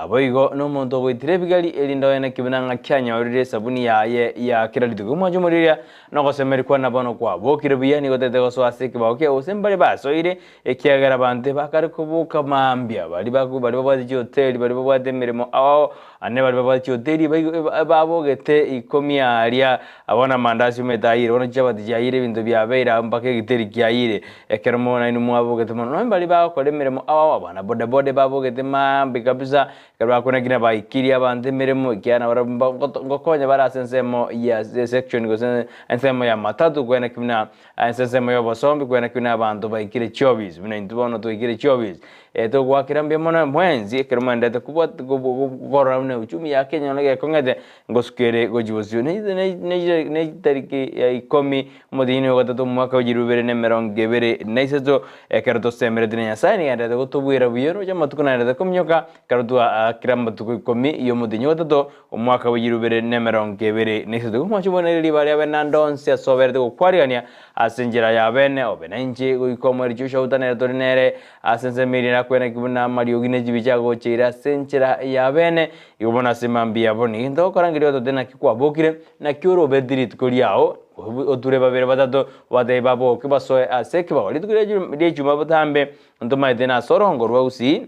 Boigo nomonto ogoitera ebigari, erinde oeneke buna ng'aki anyorire esabuni yaye ya kera rituko. Omwancho omoriria nogosemeria kwane bono kwabokire buya, nigo otagete gosoa ase ekebao kiao, gose mbare basoire, ekiagera abanto ebakare koboka mambia, baria baria babwate chihoteli, baria babwate emeremo ao ao, naende baria babwate chihoteli babogete ikomi aria, bono amandasi omanyete ayire, bono chichabati chiayire, ebinto biabeire abwo mpaka egeteri kiayire, ekero mono nainwe mwabogete mono. Nonye mbaria bagokora emeremo ao ao, abana bodaboda ebabogete maambia kabisa, ekero bakuna kina baikirie abanto emeremo, ekiagera nabarabwo mba ngokonya bare ase ensemo ya section gose ensemo ya matatu kwene ki buna Ase ensemo y'obosombi kwena ki buna abanto baikire chiobisi, buna intwe bono twaikire chiobisi. Togoakera mbuya mono mwensi ekero mwaendete korora buna uchumi ya Kenya nonya gekong'ete ngosuka ere gochia bosio. Ne chitariki ya ikomi omotienyi o gatato omwaka o chilifu ibere na emerongo ebere na isato, ekero tosemeretie na Nyasaye nigo aendete gotobuera buya roche amatuko naendete kominyoka ekero twaakire amatuko ikomi y'omotienyi o gatato Omwaka bw'echirubere nemerongo ebere na isato. Omwancho bw'eneri ribaga ria bene ande onsi ase oberete gokwarigania ase enchera ya bene, obe nainche goika omoerio Joshua utanere tori nere ase ensemo eria nakweneki buna amariogi ne chibi chiagocheire ase enchera ya bene, igo bono ase mambia yabo nigo ntokorangeria otote naki kwabokire, naki orobeti rituko riao, oture babere batato, obatebie baboke basoe ase ekebago. Rituko ria echuma botambe ntomaete nase orongo rwa gusii.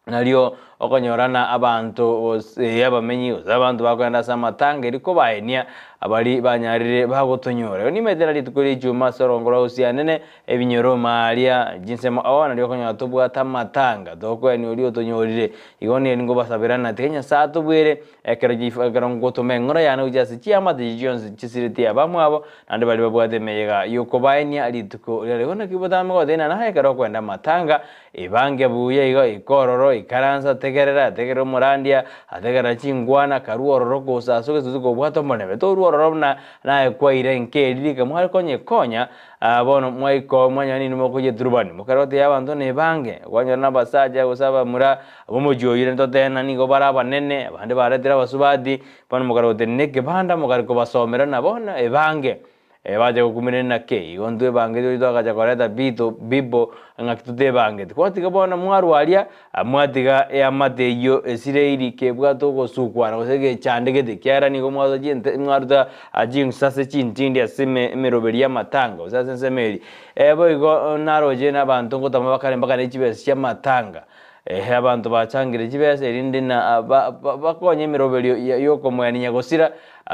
Nario okonyorana abanto gose abamenyi gose abanto bakogenda ase amatanga erio kobaenia abaria banyarire bagotonyora. Igo nimaete na rituko ria echuma ase orongo rwa gusii anene, ebinyoro maaria, chinsemo oo nario okonyora tobwate amatanga tokoenia oria otonyorire. Igo neri ngobasaberana tiga Nyasae atobwere ekero ekero ngotoma eng'ora yane gochia ase chiamate echio chionsi chisireti abamwabo naende baria babwate emeyega yokobaenia rituko riaria. Igo naki botambe goteba ng'a naye ekero okoenda amatanga Ebange buya igo, ika ororo, ikaransa, tegerera, tegerera omorandia, ategerera chingwana, karue ororo kosa ase ogesusu kobwate omorembe. Torue ororo buna naye kwaire nkeri rika mware konyekonya, ah, bono mwaika mwanyora ninwe mokoyeturubani. Mokare gotebia abanto nebange, kwanyora na abasacha gose abamura b'omochie oyio ntotena nigo bare abanene, abande baretire abasubati, bono mokare gotenena ekebanda mokare kobasomera na bono ebange. Bacha gokumerera naki? Igo ntwebangeti gochia twagacha koreta bito bibo ng'aki totebangeti. Kwatiga bono mwarwaria, mwatiga eamate eyio esire kebwate ogosukwana gose gechandegete ekiagera nigo mwaruta chinte mwaruta chinsase chintindi ase eme emeroberi y'amatanga gose ase ensemo eria. Boigo naroche nabanto ngotama bakare mpaka ne chibesa chi'amatanga. Eeh abanto bachangire chibesa erinde na ba ba bakonye emeroberio ya yokomoenia nyagosira,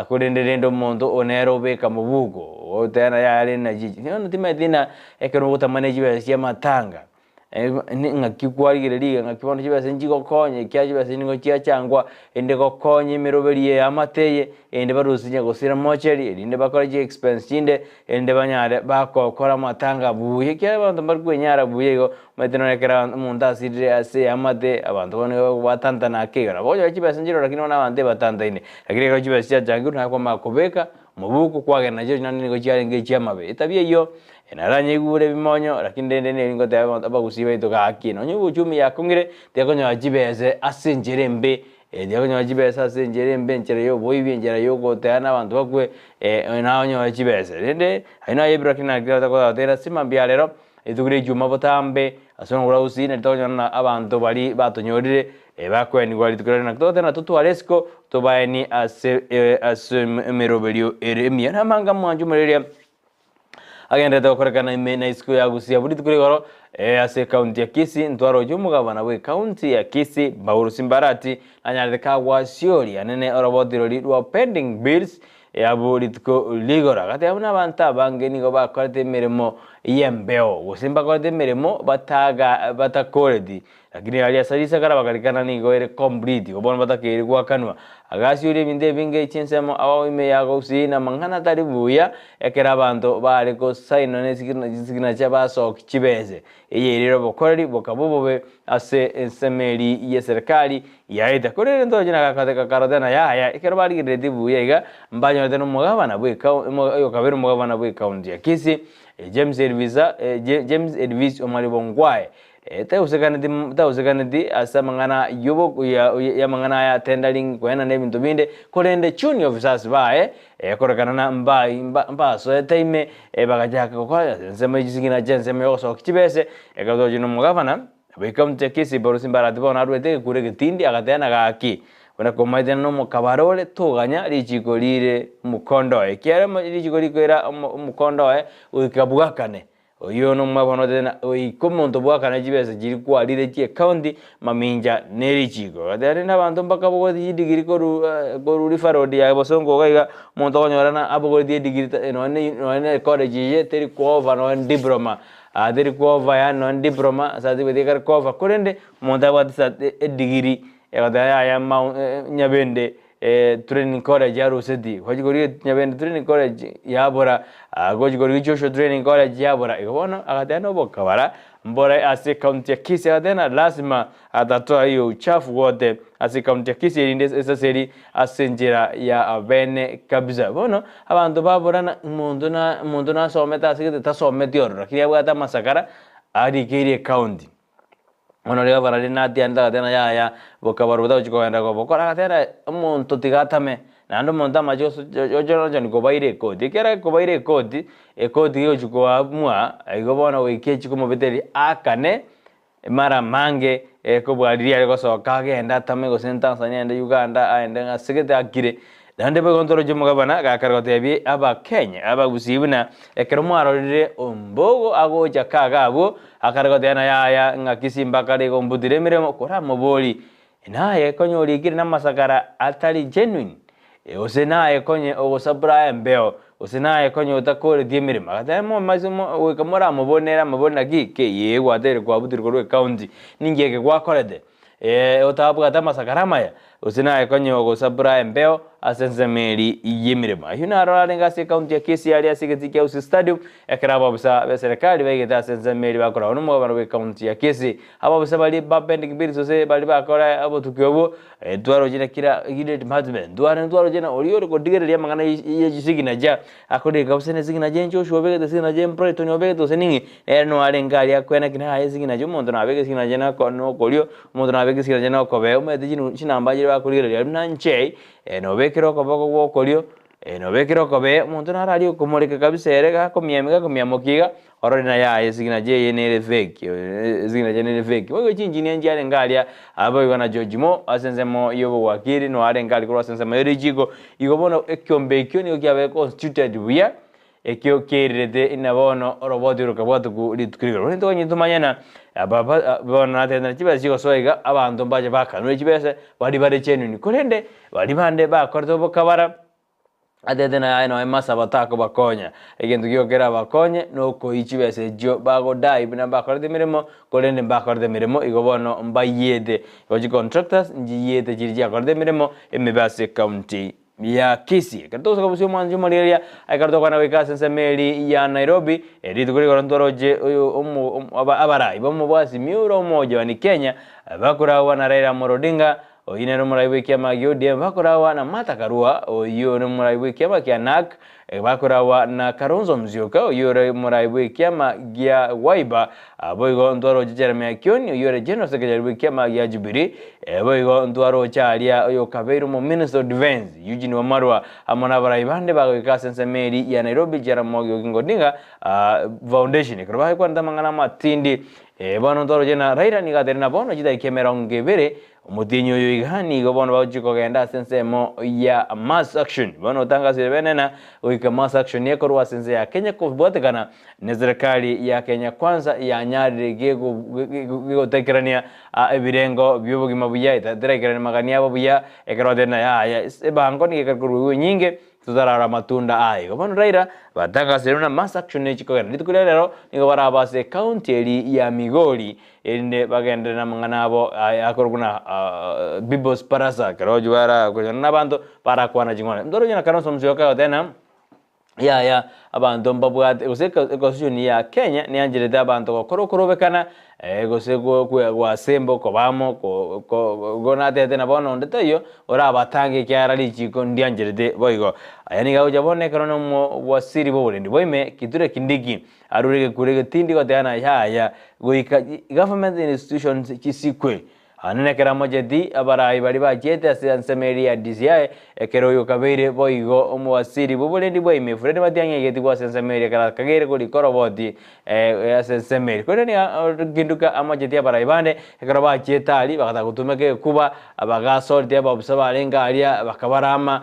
korende rende omonto oo nere obeka mobuko, oteba naye are nachichi. Bono timanyeti ng'a ekero ogotama ne chibesa chi'amatanga, ng'aki kwarigereria iga ng'aki bono chibesa nchigokonya ekiagera chibesa nigo chiachangwa, erinde gokonya emeroberio eye y'amate eye, erinde barusie nyagosira mocheri, erinde bakore chi expense chinde, erinde banyare bakokora amatanga buya, ekiagera abanto mbari kwenyara buya igo, Omanyete nonye ekero omonto asirire ase eamate, abanto bono nigo batantana ake igoro. Nabo okonyora chibesa nchire lakini bono abanto ebatantaine. Lakini ekero chibesa chiachangirwe naye kwamanya kobeka mobuko kwagenda nachio naende nigo chiarenge echiamabe. Etabia eyio naranyeigure ebimonyo lakini rende neri ngoteba abanto abagusii baito gaki nonye obochumi yakong'ire tiakonyora chibesa ase enchera embe, tiakonyora chibesa ase enchera embe enchera ya oboibi enchera ya ogoteana abanto bakwe naye onyore chibesa. Rende ayio naye ebiro lakini naki totagoteba ase mambia arero. Rituko ria echuma botambe ase omogura gusii nari tokonyora ng'a abanto baria batonyorire bakwenigwa rituko riria naki togoteba ng'a totware isiko tobaenie ase ase emeroberio ere emiya. Namanga mwanche omoreria agenderete gokorekana ime na isiko ya Gusii abwo rituko ria igoro ase ekaunti ya Kisii ntwaroche omogabana bwe ekaunti ya Kisii Paul Simbarati nanyarete kagwasioria nene oroboti roria rwa pending bills Abwo rituko rigoro agateba buna abanto abange nigo bakorete emeremo y'embeo, gose mbakorete emeremo bataga batakoreti, lakini aria ase risakara bakarikana nigo ere complete, igo bono batakeire goakanwa. Agasioria ebinto ebinge chinsemo ao ime ya gusii na amang'ana atari buya, ekero abanto bare gosainwa ne chisignature basoki chibese. Eye erire obokoreri bokaba obobe ase ensemo eria y'eserekari yaeta. Korende ntoroche na gakarote na yaya, ekero barigereretie buya iga, mbanyorete nomogabana oyokabere omogabana bw'ekaunti ya Kisii, James Elvisa, James Elvis Omari Bongwae, tausekaneti tausekaneti ase amang'ana yobo y'amang'ana aya tendering koenana ebinto binde, korende junior officers baye Ekorekana na mbasoete ime, bagachaka gokora ase ensemo ye chisigina chi'ensemo y'ogosokia chibese, ekero tochire nomogavana. Bw'ekaunti ya Kisii Paul Mbarati bono arwete egekuro egetindi agateana gaki buna komaete nomokabara ore toganya richiko rire omokondo oye ekiagera richiko rikoira omokondo oye goika bwakane. Oyio nomwabo bono otebete ng'a goika omonto bwakane chibesa chiria kwarire chi'ecounty mamincha ne richiko. Agateba rende abanto mbakabogoretie chidigiri korwa korwa River Road ya Bosongo iga iga, omonto okonyora ng'a abogoretie edigiri ta nonye nonye na ecollege eye teri koova nonye diploma. Teri koova yaani nonye diploma certificate ekare koova korende omonto abwate cert edigiri egoteba yaya mao nyabende training college aruseti, gochi korigia nyabende training college yabora, gochi korigia Joshua training college yabora. Igo bono agateba na obokabara mbore ase ecounty ya Kisii agateba ng'a lasima atatoa hiyo uchafu wote ase ecounty ya Kisii erinde esaseri ase enchera ya bene kabisa. Bono abanto baborana omonto na omonto nasomete ase gete tasometi ororo lakini abwate amasakara arikeire ecounty. Bono riria barari natianete agateba ng'a yaya bokabarwa botagochi kogenda kobokora agateba ng'a omonto tiga atame naende omonto amache oche kobaira ekoti ekiagera kobaira ekoti, ekoti gegochi koamua igo bono goika echi komobetereria aakane mara amange kobua riria are gosoka agende atame gose Tanzania aende Uganda aende ase gete akire. Naende boigo ntoroche omogabana gakare gotebia Abakenya abagusii buna ekero mwarorire ombogo agocha kaga abwo akare goteba ng'a yaya ng'aki simba akare igo mbutire emeremo koramobori naye konya orikire namasakara atari genuine gose naye konye ogosupply embeo gose naye konya otakoreti emeremo agateba momaiso goika moramobonere amabori naki ki ee gwateire kwabutire korwa ecounty ninki eke gwakorete otabwate amasakara amaya gose naye konya ogosupply embeo ase ensemo eria y'emeremo. Ayio naro arenge ase ecounty ya Kisii aria ase egetii kia Gusii Stadium ekero abaofisa b'eserekari baigete ase ensemo eria bakoragwa nomogabana bw'ecounty ya Kisii. Abaofisa baria ba pending bills gose baria bakora obotuki obwo twaroche na kera kira department ntware ntwaroche na oria ore kodigereria amang'ana ye chisignature akorika gose ne signature ya Joshua obegete signature ya Brighton obegete gose ning'e nere no arenge aria akoena ki naye esignature omonto nabeke esignature nako nokorio omonto nabeke esignature nokobee omanyete chinu chinamba chiria bakorigereria aria buna nchei nobekere okoboko gwa okorio nobekere okobee omonto naro aria okomoreka kabisa ere gakomiamia gakomiamokia iga Orore naye aye esignature eye nere fake, esignature nere fake. Boigo chinchinia nchiarenge aria, boigo na George Moore ase ensemo y'obowakiri no arenge aria korwa ase ensemo ye richiko. Igo bono ekiombe ekio nigo kiabeire constituted buya, ekio kiairerete ina bono oroboti rokabwatokwa rituko rigoro. Bono intwe onye tomanye na aba bono natebete ng'a chibesa chigosoa iga, abanto mbache bakanure chibesa, baria bare genuine. Korende baria bande bakorete obokabara. Atete na aye nonya masaba takobakonya. Egento gioka kerabakonye nokoyia chibesa echio bagodai buna mbakorete emeremo, korende mbakorete emeremo igo bono mbayiete. Igo chicontractors nchiyiete chiria chiakorete emeremo emebe ase ecounty ya Kisii. Ekero togosoka bosio omwancho omorigereria, ekero tokwana goika ase ensemo eria ya Nairobi, rituko rigoro ntwaroche oyo omo abarai b'omobwasi Miura Omoja wa Kenya, bakoragwa na Raila Amolo Odinga, Oyio nere omorai bw'ekiama gia ODM bakoragwa na Martha Karua, oyio ore omorai bw'ekiama kia NARC bakoragwa na Kalonzo Musyoka, oyio ore omorai bw'ekiama gia Wiper, boigo ntwaroche Jeremiah Kioni, oyio ore General Secretary bw'ekiama gia Jubilee, boigo ntwaroche aria oyokabeire omominister of Defence Eugene Wamalwa amo nabarai bande bagoika ase ensemo eria ya Nairobi Jaramogi Oginga Odinga Foundation ekero bagekwanete amang'ana amatindi. Bono ntwaroche na Raila nigo ateire na bono chidaika emerongo ebere Omotienyi oyo iga nigo bono bagochia kogenda ase ensemo ya mass action. Bono otangasire bene na goika mass action ekorwa ase ense ya Kenya kobwatekana ne serikali ya Kenya Kwanza yanyarire gegotekerania ebirengo biobogima buya eteraikerania magani abo buya ekero batebire na yaya ebango nigo ekare korwa enyinge Totarara amatunda aye. Igo bono Raila batangasire buna mass action nechi kogenda. Rituko ria rero nigo baraba ase ecounty eri ya Migori erinde bagenderere namang'ana abo akorokwa buna People's Baraza ekero oyio barakonyana na abanto barakwana ching'wana. Ntoroche na Kalonzo Musyoka agoteba ng'a yaya abanto mbabwate gose econstitution ya Kenya neancherete abanto gokora okorobekana Gose gwasemba okoba amo, igo natebete na bono onde taiyo orabatange ekiagera richiiko ndiancherete boigo. Aya nigo agocha bono ekero nomobwasiri bw'oborendi bwa ime Kithure Kindiki arure egekuro egetindi goteba ng'a yaya goika government institutions chisikwe. Anene ekero amocheti abarai baria bachiete ase ensemo eria ya DCI, ekero oyo okabeire boigo omowasiri bw'oborendi bwa ime Fred Matiang'i aigetigwe ase ensemo eria ekero akageire korika oroboti ase ensemo eria. Korende nigo Kinduka amocheti abarai bande ekero bachiete aria bagataka gotumeka egekuba bagasoreti abaofisa barenge aria bakabarama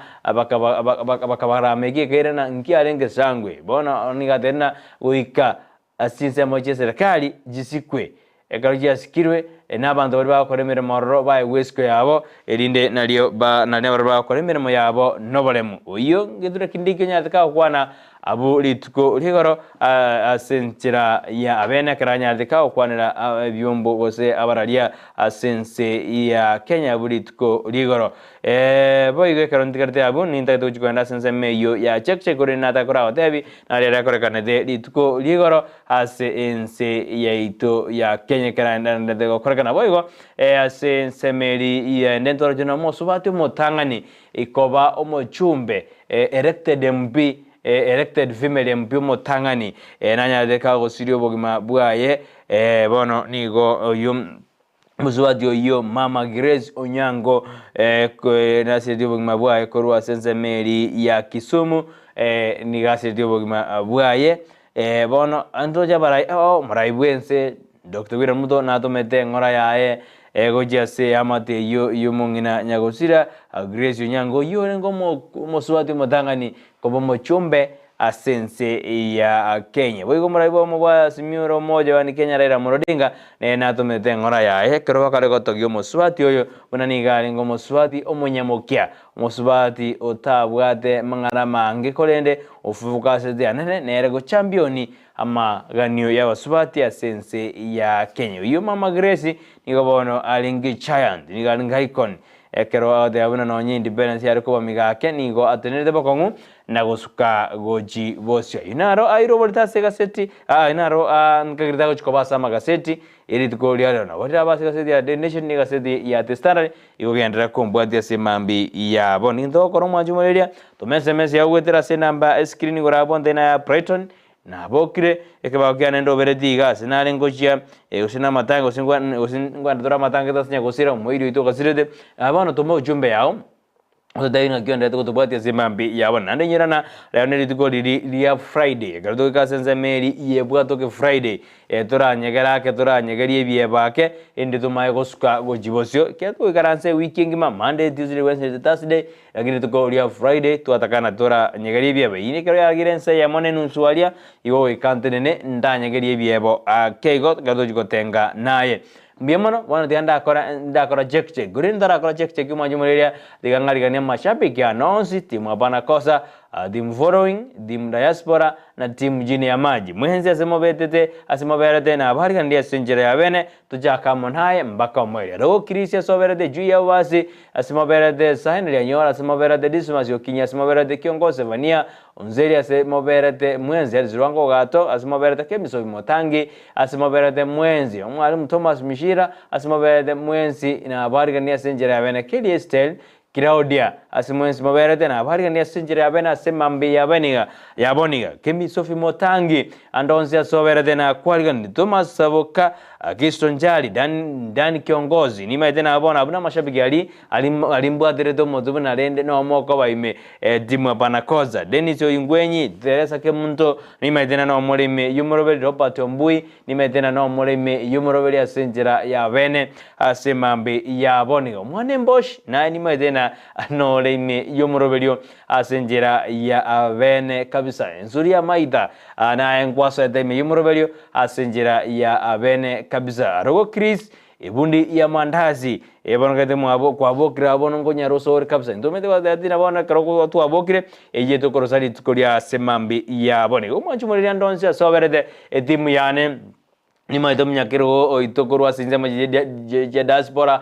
bakabarama eki ekeirana nkiarenge sangwe. Bono nigo atebire ng'a goika Ase chinsemo chi'eserekari chisikwe, ekero chiasikirwe, na abanto baria bagokora emeremo ororo baegwe esiko yabo, erinde nario ba nario nabarabwo bagokora emeremo yabo noboremu. Oyio ngeture kende ekio onyarete kagokwana abwo rituko ri'igoro ase enchera ya abene ekero anyarete kagokwanera ebiombo gose abararia ase ense ya Kenya abwo rituko ri'igoro. Boigo ekero ntigarete abwo, nintagete gochia kogenda ase ensemo eyio ya Chekche, korende nataka koragotebi, nari aria akorekanete rituko ri'igoro ase ense yaito ya Kenya ekero aendererete gokorekana. Boigo ase ensemo eri yaende ntoroche na omosubati omotang'ani koba omochumbe, elected MP, elected female MP omotang'ani, nanyarete kagosiria obogima bwaye, bono nigo oyio Mosubati oyio Mama Grace Onyango nasiretie obogima bwaye korwa ase ensemo eri ya Kisumu, nigo asiretie obogima bwaye. Bono ntoche abarai oo omorai bwense Doctor William Ruto natomete eng'ora yaye gochia ase eamate eyio y'omong'ina Nyagosira Grace Onyango oyio orenge omosubati omotang'ani koba omochumbe ase ense ya Kenya. Boigo omorai bw'omo bwa Azimio la Umoja One Kenya Raila Amolo Odinga nere natomete eng'ora yaye ekero bakare gotogia omosubati oyo buna nigo arenge omosubati omonyamokia, omosubati otabwate mang'ana amange korende ofufukasete anene nere gochampioni amaganio y'abasubati ase ense ya Kenya. Oyio Mama Grace nigo bono arenge giant, nigo arenge icon ekero agoteba buna nonye independence yare koba migake nigo atenerete bokong'u na gosuka gochi bosio. Ayio naro aire oborito ase egaseti, ayio naro nkagerete agochi koba ase amagaseti e rituko ria rero. Nabo rirabe ase egaseti ya Daily Nation na egaseti ya The Standard, igo genderera kombwatia ase emambi yabo. Ninto ogokora omwanchi omoreria, toma SMS yao goetera ase enamba escreen igoro abwo nte na ya Brighton, nabokire, ekebago kiane ndobereti iga ase nare ngochia, gose namatanga gose gose nkwana tore amatanga ase nyagosira omoiri oito ogasirete, bono toma ujumbe yao. Ototebi ng'aki oenderete gotobwatia ase emambia ya bono. Naende inyora ng'a rero nerituko riri ria Friday, ekero togoika ase ensemo eri yebwatoke Friday, toranyegere ake toranyegerie ebiebo ake, erinde tomaye gosuka gochia bosio, ekiagera togoikaransa ewiki engima, Monday, Tuesday, Wednesday, Thursday, lakini rituko ria Friday twatakana toranyegerie ebiebo. Eyio nekero yaragire ensa eyemo na enusu aria, igo goika ntenene ndanyegerie ebiebo ake igo ekero tochia gotenga naye. Mbuya mono, bono tiga ndakora ndakora check check, korende ntarakora check check omwanche omoreria, tiga ng'ariganie amashabiki ane onsi, team hapana kosa, team following, team diaspora, na team chini ya maji. Mwensi ase mobetete, ase moberete, nabariganirie ase enchera ya bene, tochake amo naye mpaka omoerio. Roho Kirisi ase oberete juu ya obasi, ase moberete Sahenry Anyora, ase moberete Dismas Okinyi, ase moberete Kiongozi Zephania, Onzeri ase moberete mwensi, Alice Lwango Ogato, ase moberete Kemisobi Motangi, ase moberete mwensi, Omwalimu Thomas Mishira, ase moberete mwensi, na abarigani ase enchera ya bene, Kelly Estel, Claudia, ase mwensi moberete, na abarigani ase enchera ya bene ase mambia ya beniga, ya boniga, Kemisofi Motangi, ande onsi ase oberete na kwarigani, Thomas Saboka, Kristo Njali, Dan, Dan Kiongozi, nimaete nabo bono abwo namashabiki aria Aria mbwaterete omotwe buna rende nomokoba ime, Timu Apanakosa, Dennis Oingwenyi, Teresa Kemunto, nimaete na nomore ime y'omoroberi Robert Ombui, nimaete na nomore ime y'omoroberi ase enchera ya bene ase mambi yabo nigo omwana emboshi naye nimaete na nore ime y'omoroberio ase enchera ya bene kabisa. Ensuri ya maita naye nkwasoete ime y'omoroberio ase enchera ya bene kabisa. Rogo Chris Ebundi y'amandasi ebonekete mwabo kwabokire abo bono nkonyara osore kabisa. Intwe omanyete gwateba tina bono ekero twabokire eyio tokorosa rituko ria ase mambi ya bono. Igo omwanchi omoriri ande onsi ase oberete etimu yane nimanyete omonyakerogo oito korwa ase chinsemo chia diaspora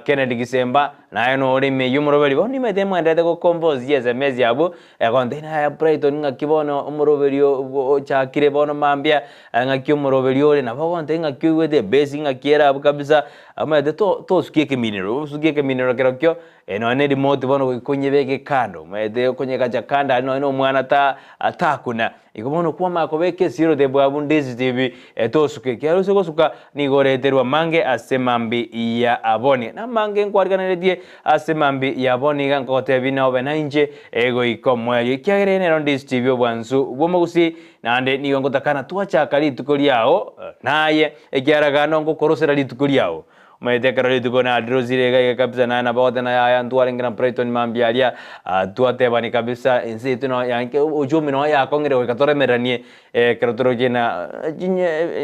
Kennedy Gisemba naye nore ime eyio omoroberi bono nimanyete mwenderete go compose chiSMS abwo Egontebia naye Brighton ng'aki bono omoroberi ochakire bono mambia, ng'aki omoroberi ore, nabo ogontebia ng'aki oigwete ebase ng'aki ere abwo kabisa, omanyete to tosukia ekeminero, osukie ekeminero kerokio, nonya na erimote bono goika onyebeke kando, omanyete okonyekacha kando aria nonya na omwana ta takuna. Igo bono kwamanya kobeka esiro tebwabu Ndizi TV tosuke ekiagera ase gosuka nigo oreterwe amange ase mambi ya aboni. Namange nkwariganeretie ase mambi ya aboni iga nkogotebia nobe nainche goika omoerio ekiagera eye nero Ndizi TV obwansu bw'omogusii naende nigo ngotakana twachaka rituko riao naye ekiagera gano ngokorosera rituko riao. Omanyete ekero rituko narirosire iga iga kabisa naye nabo ogoteba yaya ntwarenge na Brighton mambia aria twatebani kabisa ense yaito no yanke uchumi noyo yakong'ire goika toremereranie ekero toroche na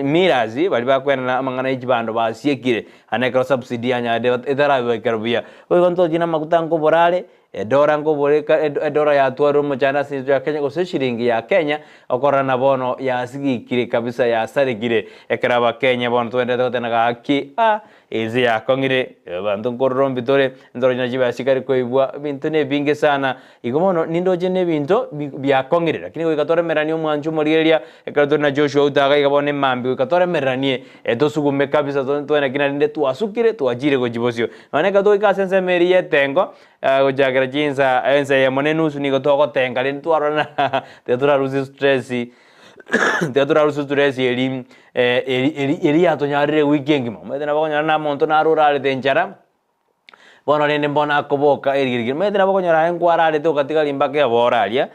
miras baria bakoenana amang'ana ya chibando basiekire naende ekero subsidy yanyarire etarabekerwa buya. Boigo ntoche na amaguta nkobora are. Edora nkoboreka edora yatwarire omochando ase ense ya Kenya gose eshiringi ya Kenya okorora na bono yasigikire kabisa yasarekire ekero abakenya bono twenderete goteba gaki ah ense yakong'ire abanto nkorora mbi tore ntoroche na chibesa chikari koibwa ebinto na ebinge sana igo bono nindoche na ebinto biakong'ire lakini goika toremeranie omwancho omorigereria ekero tore na Joshua Otaga iga bono emambia goika toremereranie tosugume kabisa twenaki naende twasukire twachire gochia bosio nonya ekero togoika ase ensemo eria ya etengo Gochakera chinsa ensa eyemo na enusu nigo togotenga rende twarora ng'a tiga torarusie stress tiga torarusie stress eri eri eri eri yatonyarire ewiki engima. Omanyete nabo okonyora na omonto naro orarete enchara, bono rende mbono akoboka erigirigiri. Omanyete nabo okonyora aye nkwararete ogatiga mpaka oboro aria.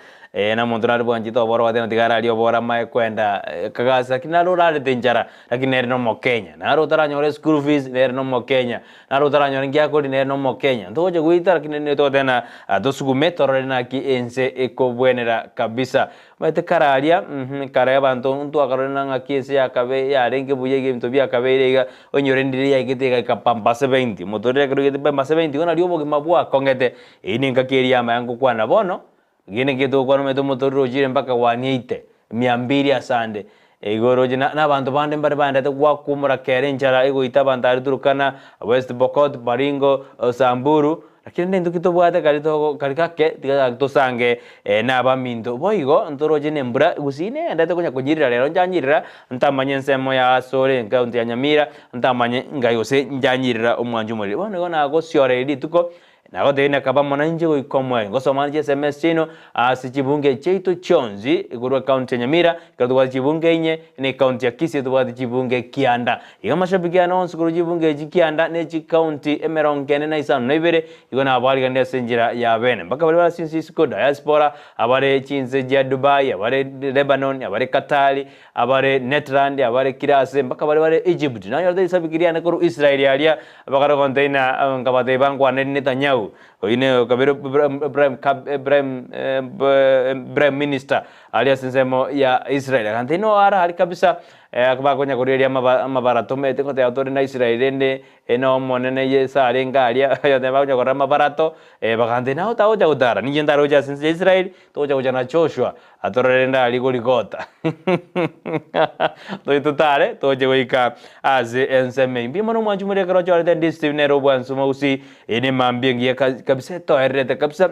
Na omonto nare bwanchete oboro ogoteba ng'a tiga ararie oboro amaye kwenda kagasi lakini naro orarete enchara, lakini nere na omokenya. Naro otaranyora eschool fees, nere na omokenya. Naro otaranyora inki akoria nere na omokenya. Ntogocha goita lakini nigo togoteba ng'a tosugume torore naki ense ekobwenera kabisa. Omanyete kare aria kare abanto ntwakarorire na ng'aki ense yakabe yarenge buya iga ebinto biakabeire iga, onyore ndire yaigete igaika pampa 70, omotorire ekero oigete pampa 70 igo nario obogima bwakong'ete. Eyio ne engaki eria yamaya ngokwana bono. Gende nki togokwana omanyete omotorero ochire mpaka waniaite mia mbiri asande igo oroche na abanto bande mbare baendete gwakumora kere enchara egoita abanto aria Turkana, West Pokot, Baringo, Samburu, lakini rende intwe ki tobwate kari togo kari gake tiga gaki tosange na abaminto. Boigo ntoroche na embura gusii neendete konya konyirira rero nchanyirira ntamanye ensemo ya asore ekaunti ya Nyamira ntamanye ngai gose nchanyirira omwancho omoriri. Bono igo nagosioreria rituko Nagotebia nakaba mono inche goika omoerio. Ngosoma inche SMS chiaino ase chibunge chiaito chionsi korwa ecounty ya Nyamira, ekero tobwate chibunge inye, na ecounty ya Kisii tobwate chibunge kianda. Igo amashabiki ane onsi korwa chibunge echi kianda ne chicounty emerongo ene na isano na ibere, igo nabariganire ase enchera ya bene. Mpaka baria bare ase ense isiko, diaspora, abare chinse chia Dubai, abare Lebanon, abare Qatar, abare Netherland, abare kira ase, mpaka baria bare Egypt. Nanyorete risabiki riane korwa Israel aria, Bakare gonteina, nkabatebia bankwanere Netanyahu, oyio ne okabere prime prime minister aria ase ensemo ya Israel. Agantebia no ara aria kabisa, bakonya korigereria amabarato omanyete ngoteba tore na Israel rende na omonene Yeso arenge aria, oyotebi bakonya korora amabarato, bagantebia naye otagocha gotara, ninche ntaroche ase ense ya Israel, togocha gocha na Joshua. Atorore rende aria Goligota. Tochi totare, toche goika ase ensemo eyio. Mbuya mono omwanchi moria ekero ochorete Ndisi nere obwansu mogusi, eye nemambia engiya kabisa etoererete kabisa,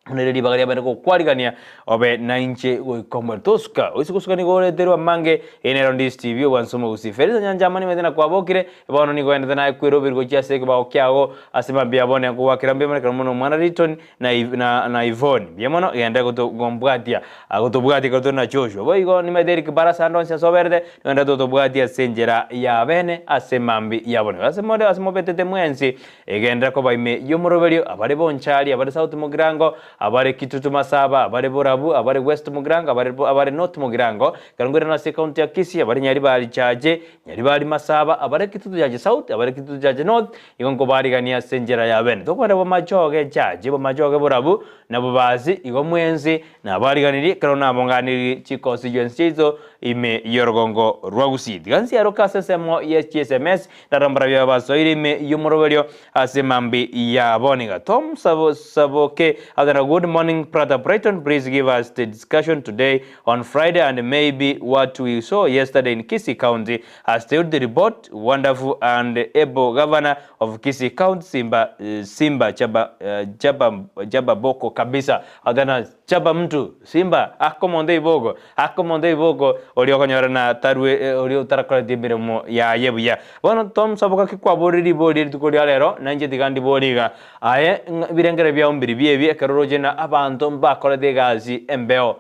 buna ere ribaga riabere gokwarigania obe nainche goika omoerio. Tosuka, oise gosuka nigo oreterwe amange, eye nero Ndisi TV obwansu mogusi. Felisa Nyanchama nimanyete nakwabokire, bono nigo oendete naye kweroberi gochia ase ekebao kiago ase mambia ya bono nkogwakera mbuya mono ekero mono omwana Ritoni, na na na Yvonne. Mbuya mono genda goto gombwatia gotobwatia ekero tore na Joshua. Boigo nimaete Eric Barasa ande onsi ase oberete, nogenda totobwatie ase enchera ya bene ase mambi ya bono. Ase more ase mobetete mwensi, egenderera koba ime y'omoroberio, abare Bonchari, abare South Mugirango, abare Kitutu Masaba, abare Borabu, abare West Mugirango, abare abare North Mugirango, ekero nkoirana ase ecounty ya Kisii, abare Nyaribari Chache, Nyaribari Masaba, abare Kitutu Chache South, abare Kitutu Chache North, Igo nkobarigania ase enchera ya bene. Tokore bomachoge chache, bomachoge borabu, na bobasi, igo mwensi nabariganirie, ekero nabonganirie chikosi chionsi chiaito ime y'orogongo rwa Gusii. Tiga nsiaroke ase ensemo ye chiSMS, ndaro mbarabio abasoire ime y'omoroberio ase mambi ya bono iga. Tom Sabo Saboke agoteba good morning brother Brighton, please give us the discussion today on Friday and maybe what we saw yesterday in Kisii County Has told the report wonderful and able governor of Kisii County Simba Simba chaba chaba chaba boko kabisa agana chaba mtu Simba aka omonto iboko aka omonto iboko oria okonyorana tarwe oria otarakoreti emeremo yaye buya. Bono tomsoboka ki kwaborire ribori eri rituko ria rero na inche tiga ndibori iga aye ng'a ebirengererio biao mbiri biebi ekero oroche na abanto mbakorete egasi embeo.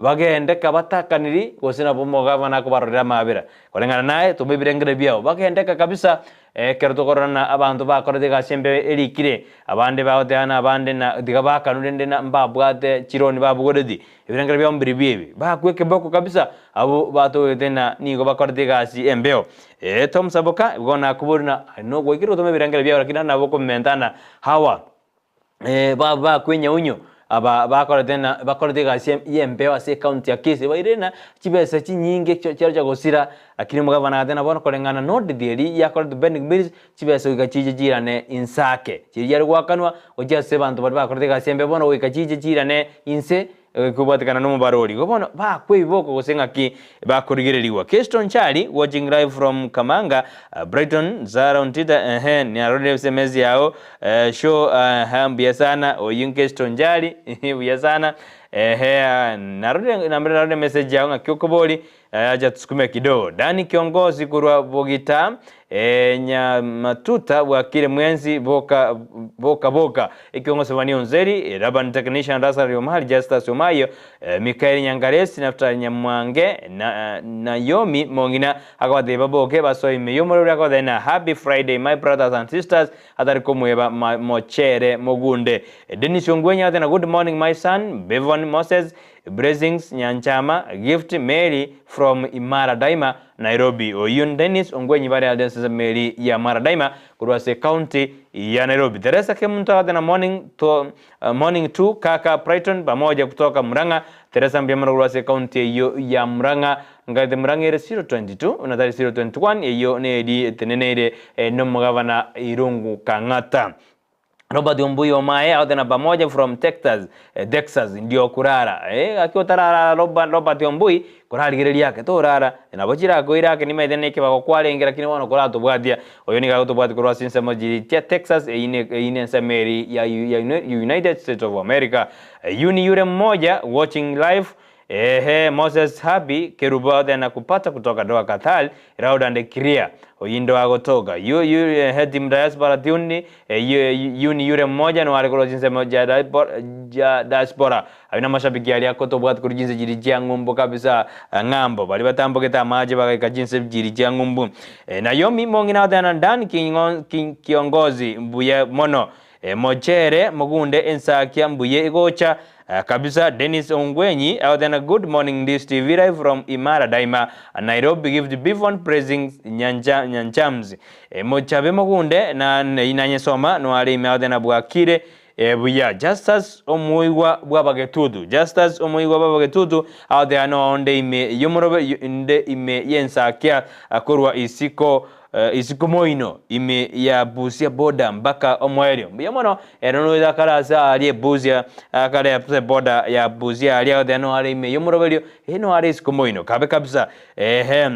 Bagendeka batakaniri, gose nabo omogabana akobarorera amaabera. Koreng'ana naye, toma ebirengero biao. Bagendeka kabisa, ekero tokorora ng'a abanto bakorete egasi embe erikire, abande bagoteba na abande na tiga bakanwe rende na mbabwate chironi babogoreti, ebirengero biabo mbiribio ebi. Bakwa ekeboko kabisa, abwo batogete ng'a nigo bakorete egasi embeo. Ee, Tom Saboka, igo nakoboria ng'a aye nogwaikire gotoma ebirengero biao lakini nabo okomentana na Hawa. Bakwa enyaunyo aba bakorete na bakorete egasi y'embeo ase ecounty ya Kisii bairire na chibesa chinyinge chiarochia gosira lakini omogabana agateba bono koreng'ana na audit eria yakoretwe Bendigo Mills chibesa goika chiche chiirane inse ake chiria chiare goakanwa gochia ase abanto baria bakorete egasi y'embeo bono goika chiche chiirane inse kobwatekana na omobarori. Igo bono bakwa ebiboko gose ng'aki bakorigererigwa. Keston Chari watching live from Kamanga, Brighton, Zara Ontita ehe narorire sms yao show ehe mbuya sana oyio Keston Chari buya sana ehe narorire narorire message yao ng'aki okobori Acha tusukume kidogo. Dani kiongozi korwa Bogita Nyamatuta bwakire mwensi boka boka boka ekiongozi Vani Onzeri Laban technician Russell Omari Justus Omayo Mikael Nyangaresi Naftali Nyamwange na Naomi Mong'ina akabatebia baboke basoe ime y'omorero akabatebia na happy Friday my brothers and sisters atari komweba mochere mogunde Dennis Ongwenya agateba good morning my son Bevon Moses Blessings Nyanchama, Gift Mary from Imara Daima, Nairobi. Oyio Dennis Ongwenyi bare ase ase meri ya Mara Daima korwa ase county ya Nairobi. Teresa Kemunto agateba morning to morning to kaka Brighton pamoja kutoka Murang'a. Teresa mbuya mono korwa ase county eyio ya Murang'a. Nkaete Murang'a ere 022 na tari 021 eyio neri eteneneire nomogabana Irungu Kang'ata. Robert Ombuya omaye agote na pamoja from Texas, eh, Texas ndio kurara eh, gaki otarara Robert, Robert Ombui korarigereria ake torara nabo chirakoire ake nimaete na ekebago kwarenge lakini bono koratobwatia oyo nigo agotobwatia korwa ase ensemo chiri chia Texas eyio ne eyio ne ensemo eri ya ya United States of America. Eyio yure mmoja watching live Ehe Moses Happy Kerubo then kupata kutoka Doha Qatar loud and clear oyindo agotoka yu yu ehe team diaspora tune yu yu ni yure mmoja no are korwa chinsemo ja ja diaspora abwo na amashabiki aria akotobwati korwa chinse chiri chia ng'umbu kabisa ng'ambo baria batambogete amache bagaika chinse chiri chia ng'umbu Naomi mong'ina agoteba Dan kiongozi mbuya mono Mochere mogunde ensakia mbuye igocha kabisa Dennis Ongwenyi agoteba good morning this TV live from Imara Daima Nairobi gift Bivon praising Nyancha Nyanchams Mochabe mogunde na nanyesoma noare ime agoteba bwakire buya Justus omoigwa bw'abagetutu Justus omoigwa bw'abagetutu agoteba noonde ime yomorobe nde ime yensakia korwa isiko Isiko moino ime ya Busia border mpaka omoerio. Mbuya mono ere noyo akare ase aria Ebusia akare ase border ya Busia aria agoteba no are ime yomoroberio eh no are isiko moino kabe kabisa ehe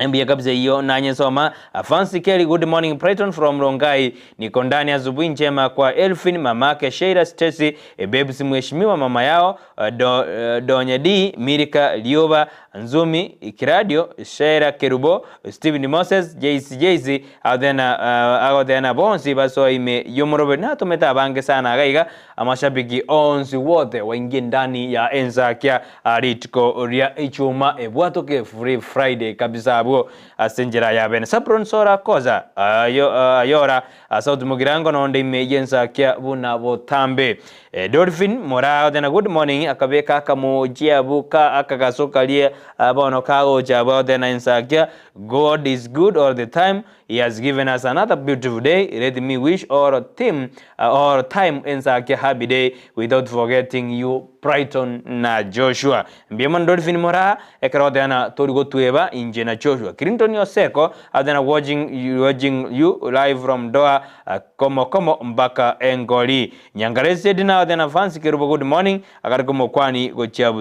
mbuya kabisa eyio nanyesoma. Fancy Kelly good morning Brighton from Rongai niko ndani asubuhi njema kwa Elfin mamake Sheila Stacy Babes mheshimiwa mama yao Do, Donye D Milika Lioba Nzumi, Kiradio, Sheila Kerubo, Stephen Moses, Jayce Jayce, agoteba agoteba na bonsi basoa ime y'omoroberi natomete abange sana iga iga amashabiki onsi wote waingie ndani ya ensakia rituko ria ichuma ebwatoke free Friday kabisa abwo ase enchera ya bene Sabron Sora Koza ayo ayora Sauti Mugirango nonde ime y'ensakia buna botambe Dolphin Moraa agoteba good morning akabeka akamochi abwo ka akagaso karia bono kagocha abwo agoteba na ensakia God is good all the time he has given us another beautiful day let me wish all team all time ensakia happy day without forgetting you Brighton na Joshua mbuya mono Dolphin Moraa ekero ogoteba na tori gotweba inche na Joshua Clinton Oseko agoteba na watching watching you live from Doha komo komo mpaka engori Nyangaresi Edina agoteba na Fancy Kerubo good morning akare komokwani gochia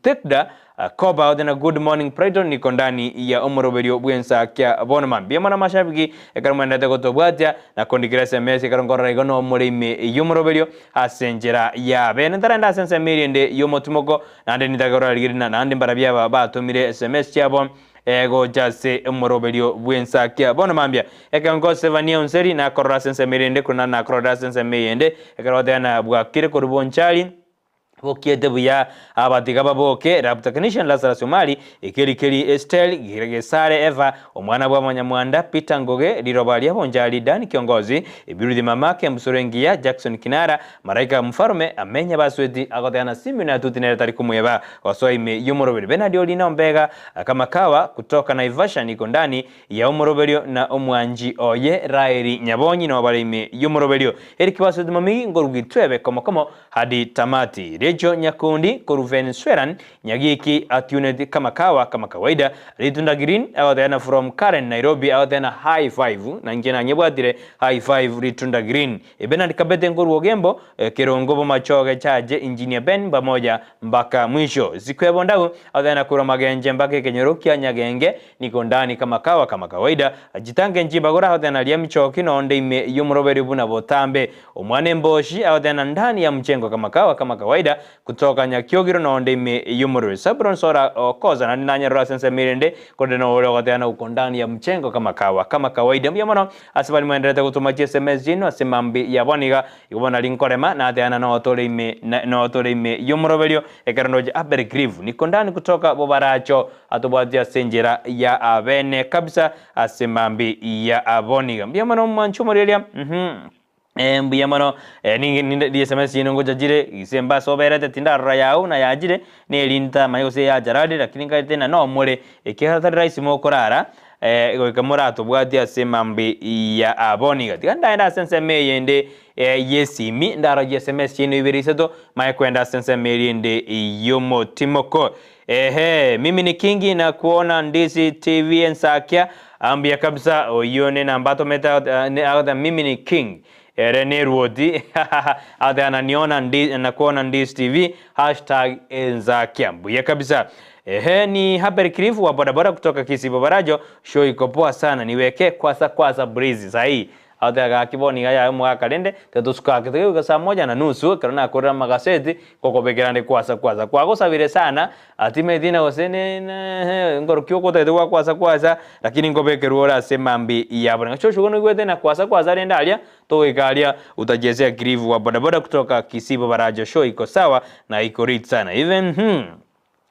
Thekda Koba agoteba na good morning Brighton niko ndani ya omoroberio bw'ensakia bono mambia mono amashabiki ekero mwenderete gotobwatia na kondikera SMS ekero nkorora igo nomore ime y'omoroberio ase enchera ya bene ntarende ase ensemo eria ende y'omotimoko naende nitake korora rigereria na naende mbarabio aba batomire SMS chiabo Egocha ase omoroberio bw'ensakia. Bono mambia, ekero ngosebania onseri, nakorora ase ensemo erende, korende nakororera ase ensemo eyende, ekero goteba na bwakire korwa bonchari, Bokiete buya aba tiga baboke, Lab Technician Lazarus Omari, Ekerikeri Estelle, Gesare Eva, omwana bwa Manyamwanda, Peter Ngoge, Riroba ria Bonchari, Dan Kiongozi, Ebiruthi Mama, Kembusuro Engiya, Jackson Kinara, Malaika Mfarume, Amenya Basweti, agoteana Simeon Atuti nere tari komweba gosoa ime y'omoroberi Bernard Olina Ombega, Kamakawa, kutoka Naivasha niko ndani ya omoroberio na omwanchi oye Raeli Nyabonyi noo bare ime y'omoroberio. Eric Basweti Momigi nkorugi twebe komo komo hadi tamati. Rachel Nyakundi koru Venezuelan Nyagiki atuned kama kawa kama kawaida. Ritunda Green agotena from Karen Nairobi agotena high five na inche nanyebwatire high five Ritunda Green. Bernard Kabete nkoru Ogembo Kerongo Bomachoge Chaje Engineer Ben pamoja mpaka mwisho. Sikwebo ndau agotena kurwa Magenche mpaka ekenyoro kia Nyagenge niko ndani kama kawa kama kawaida. Jitange nchibagora agotena ria michoki nonde ime y'omoroberi buna botambe. Omwana emboshi agotena ndani ya mchengo kama kawa kama kawaida kutoka Nyakiogiro nonde ime y'omoroberi. Sabron Sora okoza nandi nanyarora sense mirende kode no ore ogotena uko ndani ya mchengo kama kawa kama kawaida. Mbuya mono ase bari mwenderete gotuma chi SMS chino ase mambi ya boniga igobona rinkorema nateana no tore ime no tore ime y'omoroberio ekero ndoche Abel Grieve niko ndani kutoka Bobaracho atobwatia ase enchera ya abene kabisa ase mambi ya aboniga. Mbuya mono mwancho moreria. Mbuya mono ninge SMS yino ngocha jire gise mbasoberete tindarora yao na yajire nerinta manye gose yajarari lakini nkaete na no more ekiagera tari rahisi mokorara goika moratobwatia ase mambi ya aboniga. Tiga ndaenda ase ensemo eyende yesimi ndarogia SMS yino ibere isato manye kwenda ase ensemo erinde yomotimoko. Ehe, mimi ni Kingi na kuona Ndizi TV Ensakia ambia kabisa oyo ne namba tometa ne mimi ni King Rene Ruodi ate ananiona ndi na kuona Ndizi TV hashtag Ensakia mbuya kabisa. Ehe, ni Habari Kirifu wa bodaboda kutoka Kisii Bobarajo, show iko poa sana, niweke kwasa kwasa breeze sahi ate agakiboni gaya mwakarende tetusukake tukiuka saa moja na nusu karona akorera magaseti kokobekerande kwasa kwasa kwagosabire sana atime thina gose ne ngorokio kotete gwa kwasa kwasa lakini ngobekerwo ora ase mambi yabo ngachosho gono gwete na kwasa kwasa renda aria togekaria utajezea Kirifu wa bodaboda kutoka Kisii Bobarajo, show iko sawa na iko rich sana even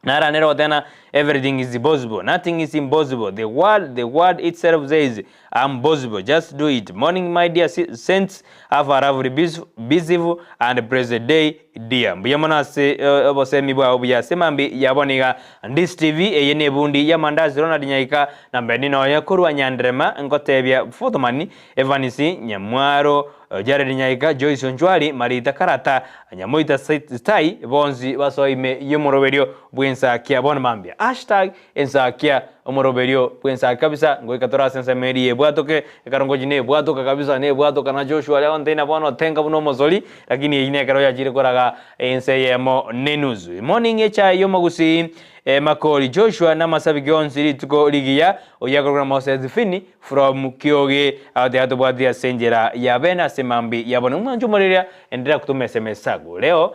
Naranero tena everything is possible, nothing is impossible. The world itself says I'm possible. Just do it. Morning, my dear saints, have a lovely busy and blessed day, dear. Mbuya mono ase obosemi bwao buya semambi yaboniga Ndizi TV eye nebundi ya mandazi Ronald Nyaika na Mbeni noya korwa Nyanderema ngotebia Fotomani Evanisi Nyamwaro Jared Nyaika Joyce Onjwali Marita Karata Nyamoita Stai bonzi basoime yomoroberio bwensakia bona mambia hashtag ensakia omoroberio bwensakia kabisa ngoika tora sensa meri ebwatoke ekarongo jine ebwatoka kabisa ne ebwatoka na Joshua leo ntena bono tenga buno mozoli lakini ine ekero yajire koraga ense yemo nenuzu morning echa yomagusi Makori Joshua na masabi gionsi rituko ligiya oyakorora Moses Fini from Kioge ate atobwatia senjera ya bena semambi yabona mwanjo moreria endelea kutuma SMS sako leo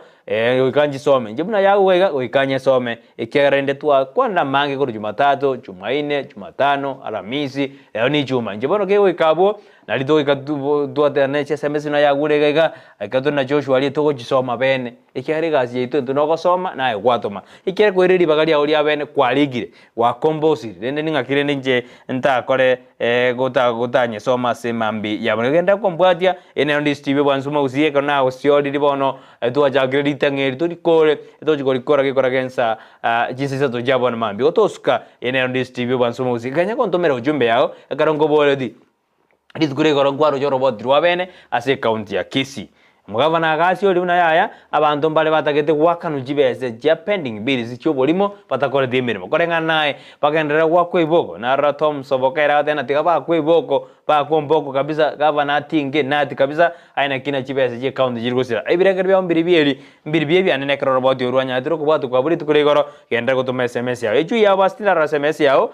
goikanjisome nje buna yago goiga goikanyesome ekiagera ende twakwana mange koru Jumatatu, Jumaine, Jumatano, Alamisi, leo ni Juma nje bono kegoikabwo nari togoika twatera SMS na yagure gaiga eka na Joshua ari togochisoma bene ekiagera egasi yaito intwe nogosoma naye gwatoma ekiagera koireri ribaga riao ria bene kwarigire gwakombosire rende ning'aki rende inche ntakore gotanyesoma ase mambi yabo genda kombwatia ene Ndizi TV bwansuma gusie ekero nagosioriri bono twachakire ritang'eri torikore tochikorikora gekora gensa chinsa isato chia bono mambi gotosuka ene Ndizi TV bwansuma gusie kanya kontomera ujumbe yao ekero nkoboreti rituko rigoro nkwaroche oroboti rwa bene ase ekaunti ya Kisii Mugavana agasi ori buna yaya abanto mbare batagete gwakanu chibese chia pending bills chioborimo batakorete emirimo koreng'ana naye bagenderera gwakwa iboko narora Tom Sobokera agateba tiga bakwa iboko bakwa mboko kabisa gavana atinge nati kabisa aina kina chibese chia ekaunti chiri gosira ebirengero biao mbiri bieri mbiri bie bianene ekero oroboti orwa nyatire okobwati kwa buri rituko rigoro genderera gotoma SMS yao echu yao basi tindarora SMS yao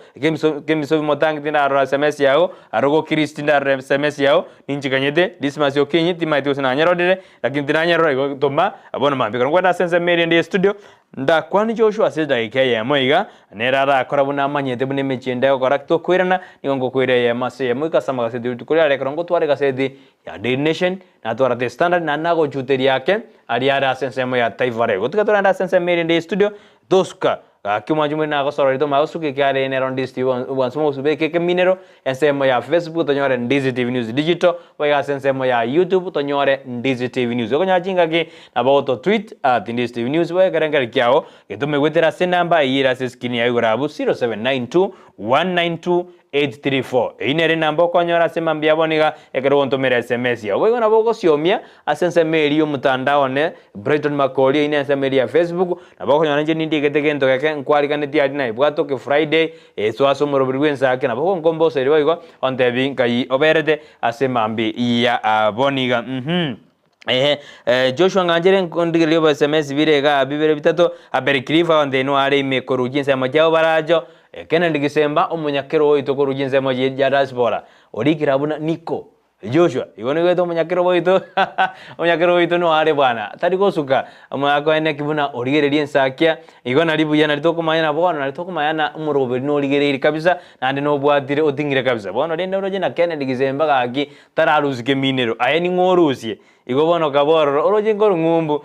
kemiso bimotangi tindarora SMS yao arogo Chris tindarora SMS yao ninchikanyete Dismas Okinyi timaete gose nanyarorire. lakini tinanyarora igo toma bono mambia. Ekero nkwenda ase ensemo eria ende ye studio, ndakwanie Joshua ase edagika eyemo iga, nere arakora buna amanyete buna emechie ende egokora tokoirana, nigo ngokoira eyemo ase eyemo goika ase amagaseti rituko riare ekero ngotwara egaseti ya Daily Nation, natwara The Standard naende nagochuteria ake aria are ase ensemo ya Taifa Leo. Gotiga torende ase ensemo eria ende ye studio, tosuka gaki omwanchi omoriri nagosorori tomanye gosuka ekiagera eye nero Ndizi TV obwansu mogosu beka ekeminero ensemo ya Facebook tonyore Ndizi TV News Digital, boigo ase ensemo ya YouTube tonyore Ndizi TV News. Okonyora chingaki nabo ogoto tweet at Ndizi TV News boigo ekerengererio kiago getome goetera ase enamba eyio ere ase escreen yago igoro abwo 0792 192 834. Eyio nere enamba okonyora ase mambia abo niga ekero ogontomera sms yao. Boigo nabo ogosiomia ase ensemo eria y'omotandao one Brighton Makori eyio nensemo eria ya Facebook, nabo okonyora inche nindigete gento geke nkwariganetie aria naye bwatoke Friday eso ase omoroberi bw'ensake nabo ogonkomboseria boigo ontebi nkai oberete ase mambi ya abo niga uhum. Ehe, Joshua ng'anchere nkondigererie obo sms bire igaa bibere bitato, Abel Cliff agontebia inwe are ime korwa chinsemo chiabo baracho, Kennedy Gisemba omonyakero oito korwa chinsemo chia diaspora, orikire abwo na Nico Joshua, igo nigo omonyakero oito omonyakero oito nigo are bwana, tari gosuka akoene ki buna origererie ensakia, igo nari buya nari tokomanya bono nari tokomanya na omoroberi norigereiri kabisa, naende nobwatire oting'ire kabisa. Bono rende oroche na Kennedy Gisemba gaki Tararusie keminero, aye ning'o orusie? Igo bono kaba ororo, oroche nkorwa ng'umbu,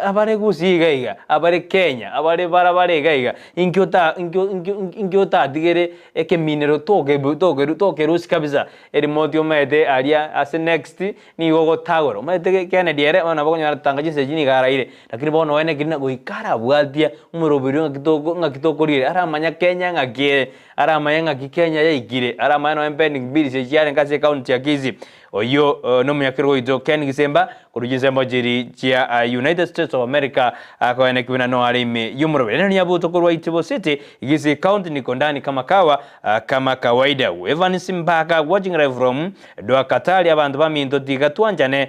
abare gusii iga iga, abare Kenya, abare bara bare iga iga, inki ota inki inki inki otatigere ekeminero tokebu tokeru tokerusia kabisa, erimote omanyete aria ase next, nigo ogotagora, omanyete ge Kennedy ere bono nabo okonyora tanga chinsa echi nigo araire, lakini bono one ekeri na goika arabwatia omoroberi ng'aki toko ng'aki tokorigereria, aramanya Kenya ng'aki ere. Aramanye ng'aki Kenya yaikire, aramanye nonya pending bills echi chiarenge ase ecounty ya Kisii. Oyio nomonyakerogo oito Ken Gisemba korwa chinsemo chiri chia United States of America akoeneki buna no are ime y'omoroberi. Ere niabuto korwa Itibo City, Kisii County niko ndani kama kawa kama kawaida. Evans Mbaka watching live from Doha Qatar abanto baminto tiga twanchane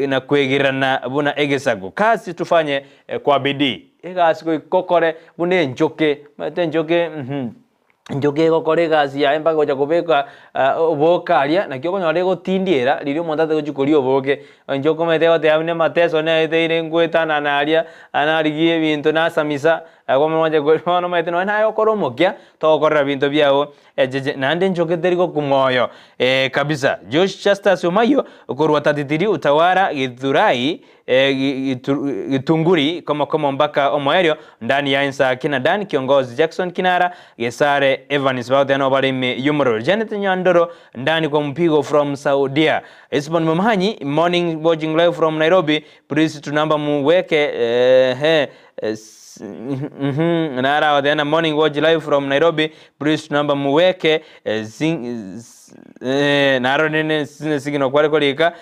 na kwegererana buna egesaku. Kazi tufanye kwa bidii. Egasi goika okore buna enchoke, omanyete enchoke enchoke egokora egasi yaye mpaka gocha kobeka oboke aria, naki okonyora egotindiera riria omonto atari gochia koria oboke, enchoke omanyete egoteba buna amateso naeteire nkoetanana aria, narigie ebinto nasamisa, bono omanyete nonye naye okore omokia, togokorera binto biago echeche, naende enchoke teri gokwa moyo kabisa. Josh Justus Omayio korwa 33 Utawala Githurai Gitunguri komo komo mpaka omoerio ndani ya Ensaki na Dan Kiongozi Jackson Kinara Gesare Evans bagoteba nabo bare ime y'omorero Janet Nyandoro ndani kwa mpigo from Saudia Esbon Momanyi morning watching live from Nairobi please tunamba muweke ehe nara agoteba na morning watch live from Nairobi please tunamba muweke Naro rende esigino kware korika,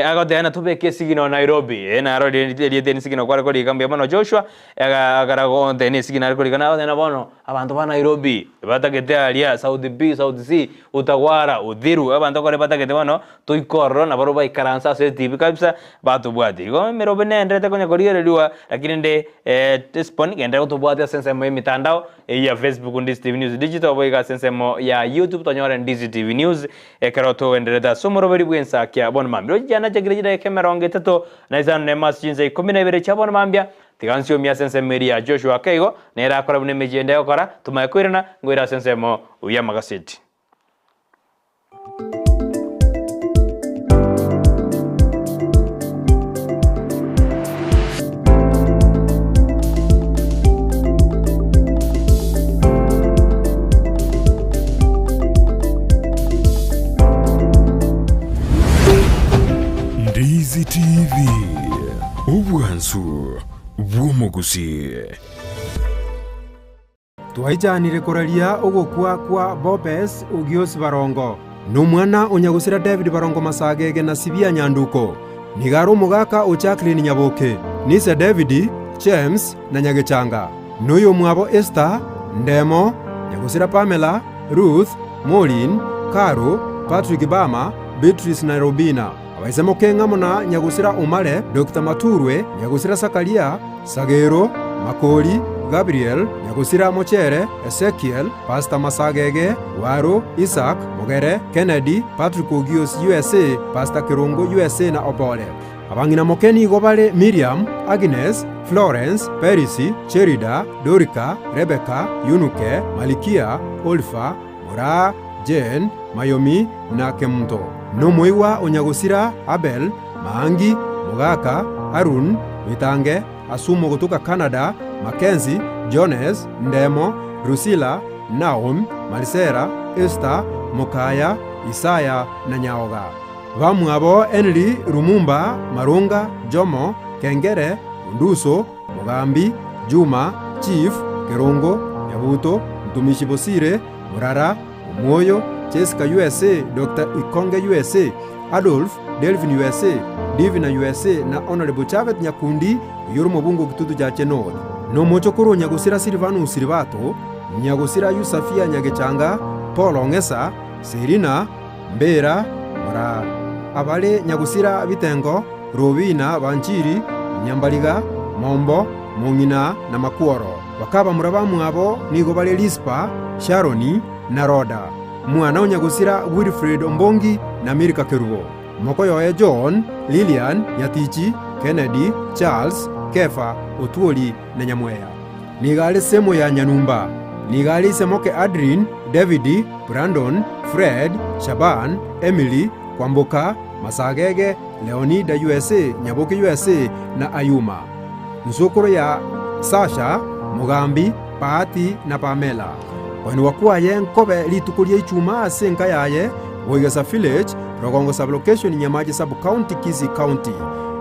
agoteba ng'a tobeke esigino Nairobi, naro rende erieta eri esigino kware korika mbuya mono Joshua, akara gontebia na esigino are korika nagoteba ng'a bono abanto ba Nairobi batagete aria South B, South C, Utawala, Uthiru, abanto kore batagete bono toike ororo nabarobwo baikaranse ase etibi kabisa batobwate. Igo emerobe nenderete konya korigereriwa lakini rende Tesiponi genderera gotobwatia ase ensemo ya emitandao. Eyio ya Facebook Ndizi TV News Digital boigo ase ensemo ya YouTube tonyore Ndizi TV News ekero togendererete ase omoroberi bw'ensakia bono mambia. Roche chiana chiakire chidakika 31 nemo ase chinsa 12 chia bono mambia tiga nsiomie ase ensemo eria ya Joshua ake igo nere akore buna emechie ende egokora tomanye koirana ngoire ase ensemo y'amagaseti. Ndizi TV, obwansu bw'omogusii. Twaichanire koraria ogokwa kwa Bobes Ogios Barongo, na omwana o nyagosira David Barongo Masagege na Sibia Nyanduko. Nigo are omogaka o Jacqueline Nyaboke, nise David, James, na Nyagechanga, na oyomwabo Esther, Ndemo, nyagosira Pamela, Ruth, Maureen, Caro, Patrick Bama, Beatrice na Robina. Abaise mokeng'amo na nyagosira Omare, Doctor Maturwe, nyagosira Sakaria, Sagero, Makori, Gabriel, nyagosira Mochere, Ezekiel, Pastor Masagege, Waru, Isaac, Mogere, Kennedy, Patrick Ogios USA, Pastor Kerongo USA na Obore. Abang'ina moke nigo bare Miriam, Agnes, Florence, Perisi, Cherida, Dorika, Rebeka, Yunuke, Malikia, Olifa, Moraa, Jane, Mayomi, na Kemunto. Nomoigwa o nyagosira Abel, Maangi, Mogaka, Harun, Bitange, Asumo gotoka Canada, Mackenzie, Jones, Ndemo, Drusilla, Naum, Marisela, Esther, Mokaya, Isaya na Nyaoga. Bamwabo Henry, Lumumba, Marunga, Jomo, Kengere, Onduso, Mogambi, Juma, Chief, Kerongo, Nyabuto, Mtumishi Bosire, Murara, Omwoyo, Jessica USA, Doctor Ikonge USA, Adolf, Delvin USA, Divina USA na Honourable Chavet Nyakundi oyio ore omobunge o Kitutu Chache North. Nomochokoro o Nyagosira Silvanus Silibato, Nyagosira Yusafia Nyagechanga, Paul Ong'esa, Selina, Mbera, Moraa. Abare Nyagosira Bitengo, Robina, Banchiri, Nyambariga, Mombo, Mong'ina na Makworo. Bakabamura bamwabo nigo bare Rispa, Sharoni, na Roda. Mwana o nyagosira Wilfred Ombongi na Milka Kerubo. Mokoyoye John, Lilian, Nyatichi, Kennedy, Charles, Kefa, Otwoli na Nyamweya. Nigo are Semo ya Nyanumba. Nigo are ise moke Adrin, David, Brandon, Fred, Shaban, Emily, Kwamboka, Masagege, Leonida USA, Nyaboke USA, na Ayuma. Nsokoro ya Sasha, Mogambi, Bahati na Pamela. Koenigwa kwaye nkobe rituko ria Ichuma ase enka yaye, Boigesa Village, Rogongo Sub-location, Nyamache Sub-county, Kisii County.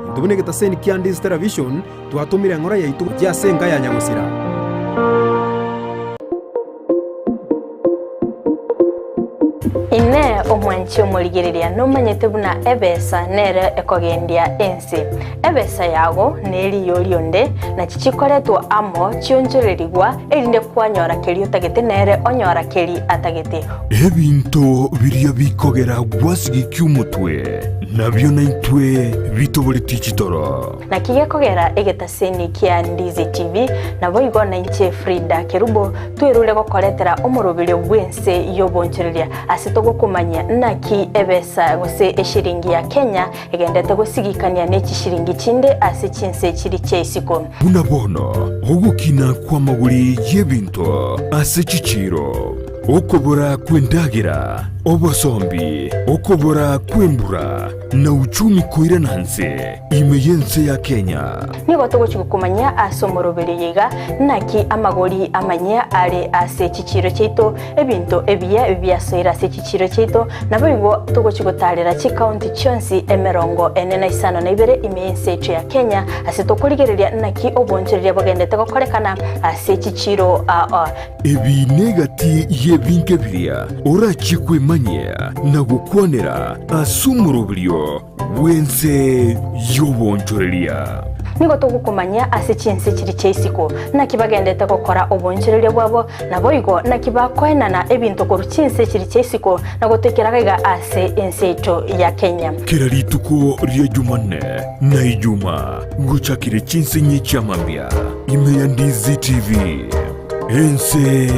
Intwe buna egetaseni kia Ndizi Television twatomire eng'ora yaito gochia ase enka ya Nyagosira. Inee! Omwanchi omorigereria nomanyete buna ebesa nere ekogendia ense? Ebesa yago neriyo rionde, nachi chikoretwa amo chionchorerigwa, erinde kwanyora keria otagete nere onyora keria atagete. Ebinto biria bikogera gwasigikia omotwe, nabio naintwe bitoboretie chitoro. Naki gekogera egetaseni kia Ndizi TV, naboigo nainche Frida Kerubo, twerure gokoretera omoroberio bw'ense y'obonchoreria ase togokomanyia naki ebesa gose eshiringi ya Kenya egendete gosigikania ne chishiringi chinde ase chinse chiri chia isiko. Buna bono ogokina kw'amagori y'ebinto ase chichiiro, okobora kw'endagera, obosombi, okobora kw'embura, na uchumi koirana nse ime y'ense ya Kenya. Nigo togochia gokomanyia ase omoroberio oyo iga, naki amagori amanyia are ase chichiiro chiaito, ebinto ebiya biasoire ase chichiiro chiaito, naboigo togochia gotaarera chikaunti chionsi emerongo ene na isano na ibere ime y'ense yaito ya Kenya, ase tokorigereria naki obonchoreria bogendete gokorekana ase chichiiro aa. Ebi negati y'ebinto biria orachie kwemanyia na gokwanera ase omoroberio bw'ense y'obonchoreria. Nigo togokomanyia ase chinse chiria chia isiko, naki bagendete gokora obonchoreria bwabo, naboigo naki bakoenana ebinto korwa chinse chiria chia isiko na gotoikera gaiga ase ense yaito ya Kenya. Kera rituko ria Jumanne na Ijuma gochakire chinsinyi chia mambia ime ya Ndizi TV, ense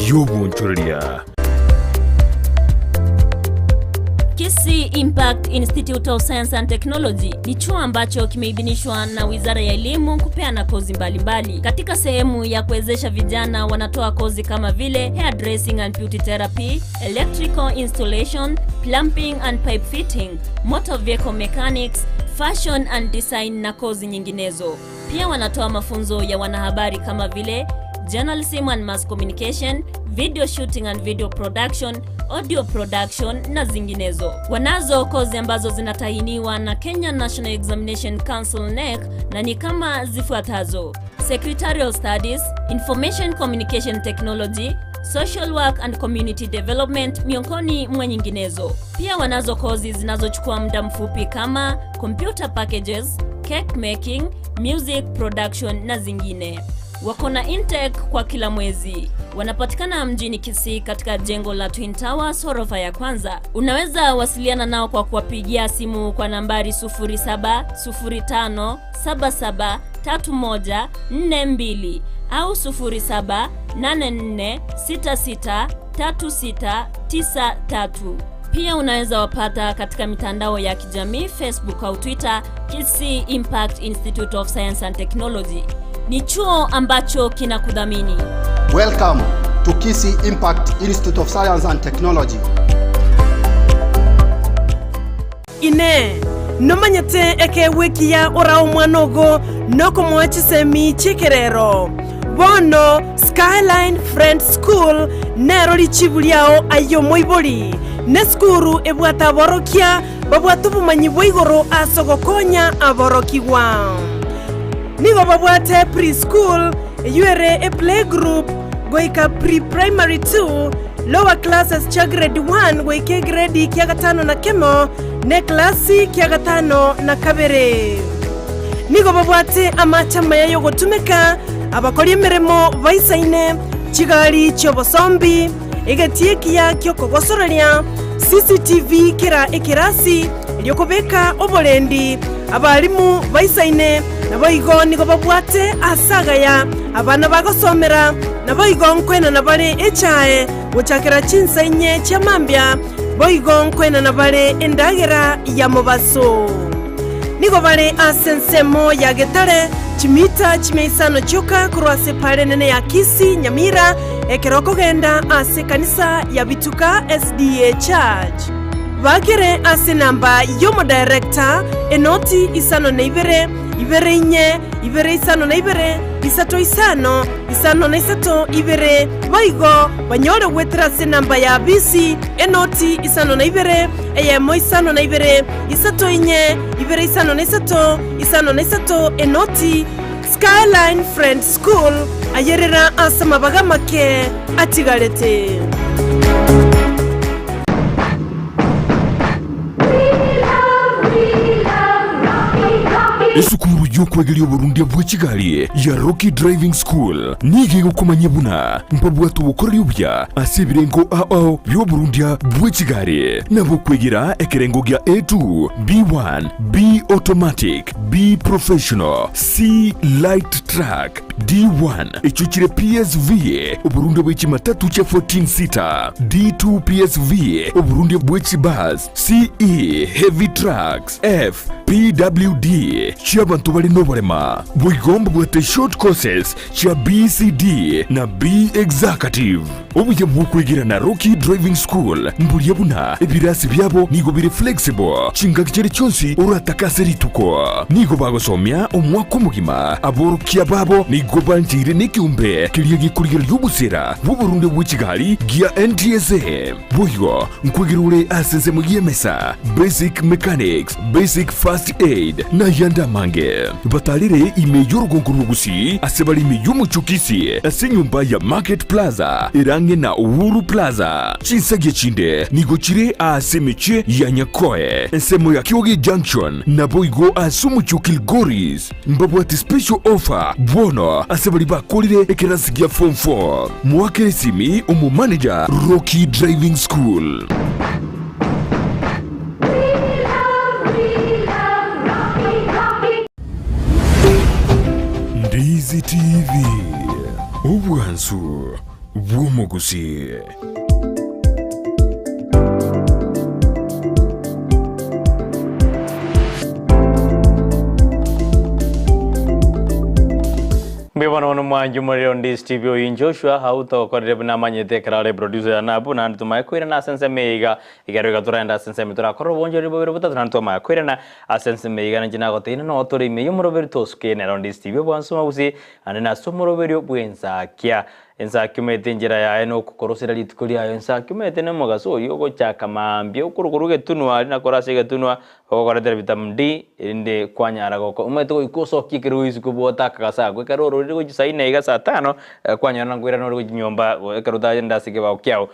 y'obonchoreria. Kisii Impact Institute of Science and Technology ni chuo ambacho kimeidhinishwa na Wizara ya Elimu kupeana kozi mbalimbali mbali. Katika sehemu ya kuwezesha vijana wanatoa kozi kama vile hairdressing and beauty therapy, electrical installation, plumbing and pipe fitting, motor vehicle mechanics, fashion and design na kozi nyinginezo. Pia wanatoa mafunzo ya wanahabari kama vile journalism and mass communication, video shooting and video production, audio production na zinginezo. Wanazo kozi ambazo zinatahiniwa na Kenya National Examination Council KNEC na ni kama zifuatazo: Secretarial Studies, Information Communication Technology, Social Work and Community Development miongoni mwa nyinginezo. Pia wanazo kozi zinazochukua muda mfupi kama computer packages, cake making, music production na zingine. Wako na intake kwa kila mwezi. Wanapatikana mjini Kisii katika jengo la Twin Towers ghorofa ya kwanza. Unaweza wasiliana nao kwa kuwapigia simu kwa nambari 0705773142 au 0784663693. Pia unaweza wapata katika mitandao ya kijamii Facebook au Twitter, Kisii Impact Institute of Science and Technology. Ni chuo ambacho kinakudhamini. Welcome to Kisii Impact Institute of Science and Technology. Inee! Nomanyete ekeegwa ekiya orae omwana ogo nokomoa chisemi chi'ekerero? Bono Skyline Friends School nero richibu riao aye omoibori, nesukuru ebwate aborokia babwate obomanyi bwa igoro ase ogokonya aborokigwa. Nigo babwate pre-school, eyio ere eplaygroup, goika pre-primary two, lower classes chia grade one goika egredi kia gatano na kemo, na eklasi kia gatano na kabere. Nigo babwate amache amaya y'ogotumeka, abakori emeremo baisaine, chigari chi'obosombi, egetii ekiya ki'okogosoreria, CCTV kera ekerasi, erio kobeka oborendi, abalimu baisaine, naboigo nigo babwate aase agaya abana bagosomera, naboigo nkoenana bare echae gochakera chinsa inye chia mambia, boigo nkoenana bare endagera ya mobaso. Nigo bare ase ensemo ya Getare, chimita chimia isano chioka korwa ase epaara enene ya Kisii, Nyamira, ekero okogenda ase ekanisa ya Bituka SDA Church. Bakere ase enamba y'omodirector, enoti isano na ibere, ibere inye, ibere isano na ibere, isato isano, isano na isato ibere, boigo banyore goetera ase enamba ya bisi, enoti isano na ibere, eyemo isano na ibere, isato inye, ibere isano na isato, isano na isato, enoti, Skyline Friends School, ayerera ase amabaga amake atigarete. Esukuru y'okwegeria oborundia bwe chigari ya Rocky Driving School nigo egokomanyia buna mbabwate obokoreri obuya ase ebirengo ao ao bi'oborundia bwe chigari, nabo okwegera ekerengo gia A2, B1, B Automatic, B Professional, C Light Truck, D1 echio chire PSV, oborundia bwe chimatatu chia 14 seater, D2 PSV, oborundia bwe chibus, CE Heavy Trucks, F PWD chi'abanto bare noborema. Boigo mbabwate short courses chia BCD na B Executive. Obuya bw'okwegera na Rocky Driving School mboria buna ebirasi biabo nigo bire flexible chingaki chiria chionsi oratake ase rituko. Nigo bagosomia omwaka omogima, aborokia babo nigo bancheire nekeombe keria gekorigereria obosera bw'oborundia bwe chigari gia NTSA. Boigo nkwegera ore ase ensemo y'emesa, basic mechanics, basic first aid, na ayande amange. Batarire ime y'orogongo rw'Ogusii ase bare ime y'omochie o Kisii ase enyomba ya Market Plaza ere ang'e na Uhuru Plaza. Chinsagia chinde nigo chire aase emechie ya Nyakoe, ensemo ya Kioge Junction, naboigo ase omochie o Kilgoris. Mbabwate special offer bono ase baria bakorire ekerasi gia form 4. Moakere esimi omomanager Rocky Driving School. Ndizi TV, obwansu bw'omogusii. Mbuya bono bono mwanche omorero Ndizi TV oyo Joshua hau tokorire buna amanyete ekero are producer yane abwo naende tomaye koirana ase ensemo eye iga Ekero iga toraende ase ensemo torakore obonchoreri bobere botato naende twamanya koirana ase ensemo eye iga ninche nagotebi ng'a noo tore ime y'omoroberio tosuke nero Ndizi TV obwansu magusi naende nase omoroberio bw'ensakia. Ensakia omanyete enchera yaye na okokorosera rituko riaye. Ensakia omanyete nomogaso oyio ogochaka mambia okorwa egetunwa aria nakore ase egetunwa ogokoretera vitamin D erinde kwanyara goko omanyete goika osokie ekero isiko bwote akagaso akwo ekero ororire gochia saa nne iga saa tano kwanyora nakoirana ore gochia nyomba ekero otagenda ase ekebao kiao.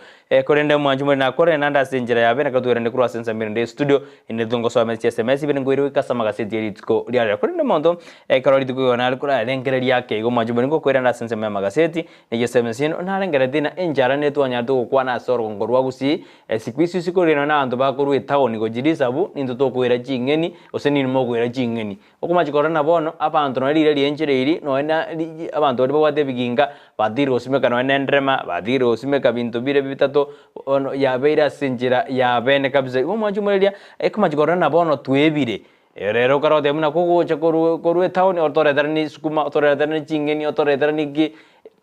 Korende omwanchi more nakore naende ase enchera yabe naki twerende korwa ase ensemo erinde estudio inde tongosoma chiSMS ibere nkoire goika ase amagaseti e rituko ria rero. Korende omonto ekero rituko igo nare korarengereria ake igo omwanchi more ngokoirana ase ensemo y'amagaseti ne chiSMS ino narengereretie ng'a enchara netwanyarete gokwana ase orogongo rwa Gusii siku hizi ase korende nonye abanto bakorwa etown gochia risabu nintwe tokoira ching'eni gose ninwe mokoira ching'eni. Okomachi korora na bono, abanto nonya riria ri'enchera eria, nonya na abanto baria babwate ebiginga, batigire gosimeka nonya nenderema, batigire gosimeka binto bire bitato. yaito bono yabeire ase enchera ya bene kabisa. Igo omwanchi omoreria, ekomachia korora na bono twebire, rero okare goteba buna kogocha korwa korwa etown otoreteranie esukuma, otoreteranie ching'eni, otoreteranie ki,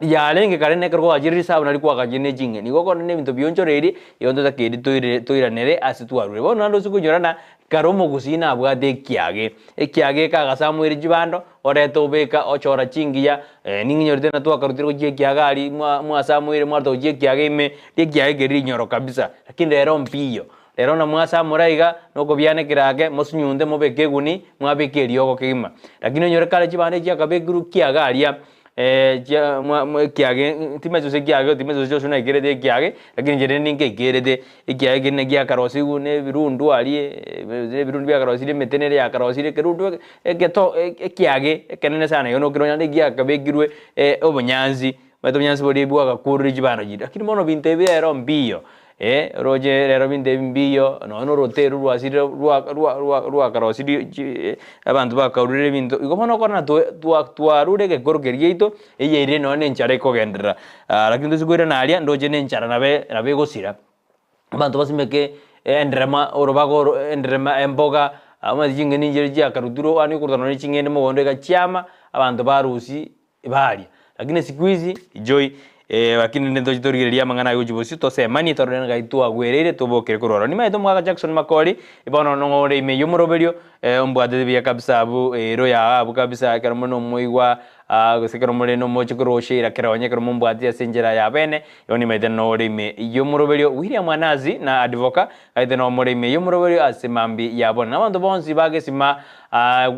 yarenge kare na ekero kwagachire risabu nario kwagachire na eching'eni. Igo okore na ebinto bionchoreiri, igo totakeire toire toiranere ase twarure. Bono naende ase okonyora ng'a kare omogusii nabwate ekiage, ekiage ekagasamoire chibando, orete obeka ochora chingiya, ning'inyorete ng'a twakarutire gochia ekiage aria mwa mwasamoire mwareta gochia ekiage ime, ekiage keria rinyoro kabisa, lakini rero mbiyo. Rero namwasamora iga, nokobianekera ake, mosunyunte mobeke eguni, mwabeka eriogo kegima. Lakini onyore kare chibando echi chiakabekirwe kiage aria, chia mwa mwa ekiage timanyeti gose ekiage timanyeti gose Joshua naikerete ekiage, lakini inche rende ninkeikerete, ekiage keria naki giakarosiwu na ebirundu aria ebirundu biakarosirie emete nere yakarosirie ekerundu eke egeto ekiage ekenene sana igo nokirora naende giakabekirwe obonyansi, omanyete obonyansi boria bwagakurire chibando chiria, lakini bono binto ebi rero mbiyo. Roche rero binto ebi mbiyo, nonya na oroteru rwasirire rwa rwa rwa rwakarosirie chi abanto bakarurire ebinto, igo bono okore na twe twa twarure egekoro keria giaito, eyeire nonya na enchara ekogenderera. Lakini toise koirana aria, ndoche na enchara nabe nabo egosira, abanto basimeke enderema orobaga oro enderema emboga, omanyete ching'eni nchiria chiakarutirwe yaani okoruta nonya ching'ende mogondo iga chiama, abanto barusia baria. Lakini siku hizi joy lakini rende ntoche torigererie amang'ana aya gochia bosio tosemanie torore ng'ai twagwereire tobokere korwa ororo. Nimaete omogaka Jackson Makori bono nong'o ore ime y'omoroberio ombwatete buya kabisa abwo ero yao abwo kabisa ekero more nomoigwa gose ekero more nomoche korwa Sheila Keronye ekero mombwatire ase enchera ya bene igo nimaete nore ime y'omoroberio. William Anazi na Advoca aete nomore ime y'omoroberio ase mambia ya bono. Na abanto bonsi ba Gesima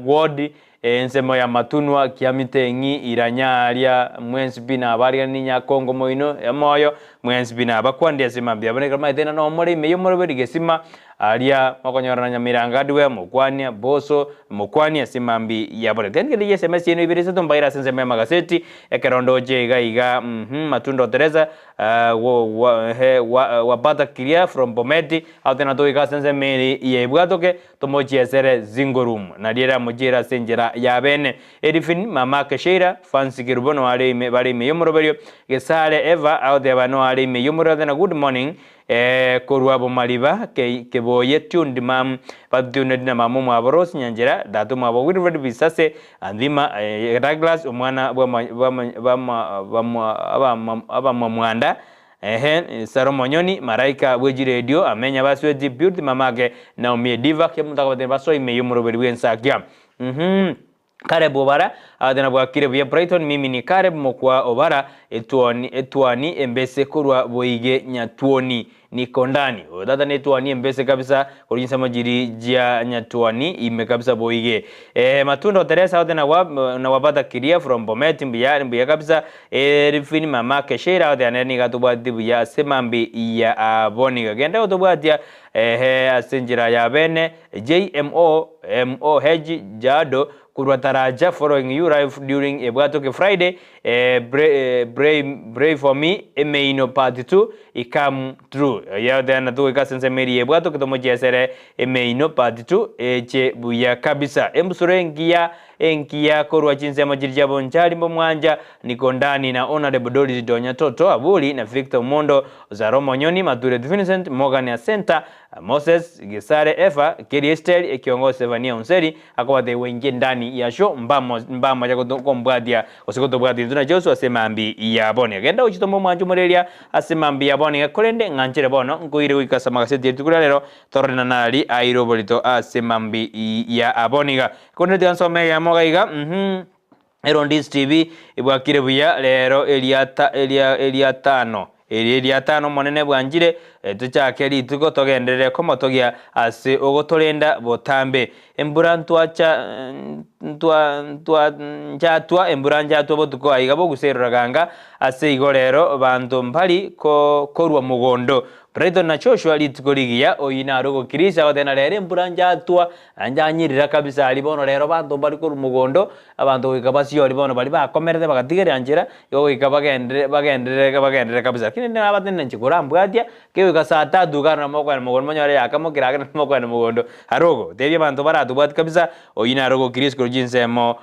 ward Ensemo y'amatunwa, kiamiteng'i, iranya aria, mwensi pi nabarigani Nyakongo moino emoyo, mwensi pi nabakwandi ase mambia abwo nekero maete na nomore ime y'omoroberi gesima aria mokonyorana Nyamiranga hardware mokwania Boso mokwanie ase mambi yabore. Tiga ndigie SMS yaino ibere isato mbaire ase ensemo y'amagaseti ekero ndoche iga iga uhum Matundo Teresa wo wa ehe wa wapata clear from Bometi ao tena togoika ase ensemo eri ya Ebwatoke Tomochiesere zingorum, nario eramochiere ase enchera y'abeene. Elifin, mamake Sheila, Fancy Kerubo no are ime bare ime y'omoroberio, Gesare Eva agoteba no are ime y'omoroberio na good morning eh korwa Bomariba Ke Keboye tuned mam batuned na mama omwabo Rose Nyanchera, tata omwabo Wilfred Bisase Anthima eh Douglas omwana bwama bwama bwama bwamwa abamwa abamwamwanda Ehe, Sara omonyoni, maraika bwe chiredio, amenya basweti, Purity mamake, Naomi ediva, kia omonto akabatebia basoe ime y'omoroberi bw'ensakia. Uhum. Caleb Obara, agateba bwakire buya Brighton, mimi ni Caleb mokwa Obara, etuoni, etuani embese korwa Boige Nyatuoni niko ndani. Oyo tata ne etuani embese kabisa korwa chinsemo chiri chia Nyatuani ime kabisa Boige. Eh, Matundo Teresa agateba nawa, nawapata kiria from Bomet mbuya, mbuya kabisa. Erifini mamake Sheila agoteba nere nigo atobwateti buya ase mambi ya aboniga. Genda gotobwatia ehe ase enchera ya bene JMO MOH Jado korwa Taraja following you live during Ebwatoke Friday eh, pray, pray, pray for me emeino part 2 icome true. Oyo agoteba natogoika ase ensemo eria ya Ebwatoke tomochiesere emeino part 2 eche buya kabisa. Embusuro engiya Engiya korwa chinsemo chiria chia Bonchari mbomwancha Nikondani na Honourable Doris Donya Toto Aburi na Victor Omondo Ozaro Omonyoni Maturet Vincent Morgan Asenta Moses Gesare Eva Keri Esteri Ekiongosi Zephania Onseri akobatebiwa inche ndani ya show mbamo mbamocha kombwatia gose kotobwatia intwe na Joshua ase mambi ya bono. Genda gochia tome omwancho omoreria ase mambi ya bono iga korende ng'anchere bono nkoire goika ase amagaseti ye rituko ria rero torore na nari aire oborito ase mambi ya abono iga. Korende tiga nsome eyemo iga iga, uhum, Erondis TV ebwakire buya rero eria ta eria eria tano eri eria tano Omonene bwanchire tochake rituko togenderere komotogia ase ogotorenda botambe. Embura ntwacha ntwa ntwa nchatwa embura nchatwa botuko aiga boguserora ganga ase igo rero banto mbari ko korwa mogondo. Brighton na Joshua rituko rigiya oyio naro ogokirisia agoteba rero embura nchatwa Naende anyirira kabisa aria bono rero abanto mbare korwa mogondo, abanto goika basiori bono baria bakomerete bagatigeria nchera, igo goika bagenderere bagenderere bagenderere kabisa. Lakini rende nabatenena inche korambwatia, kegoika saa tatu iga nabo mokoenda mogondo monyore yakamokire ake naende mokoenda mogondo. Aro ogo, tebia abanto baratobwati kabisa, oyio naro ogokira isiko chinsemo.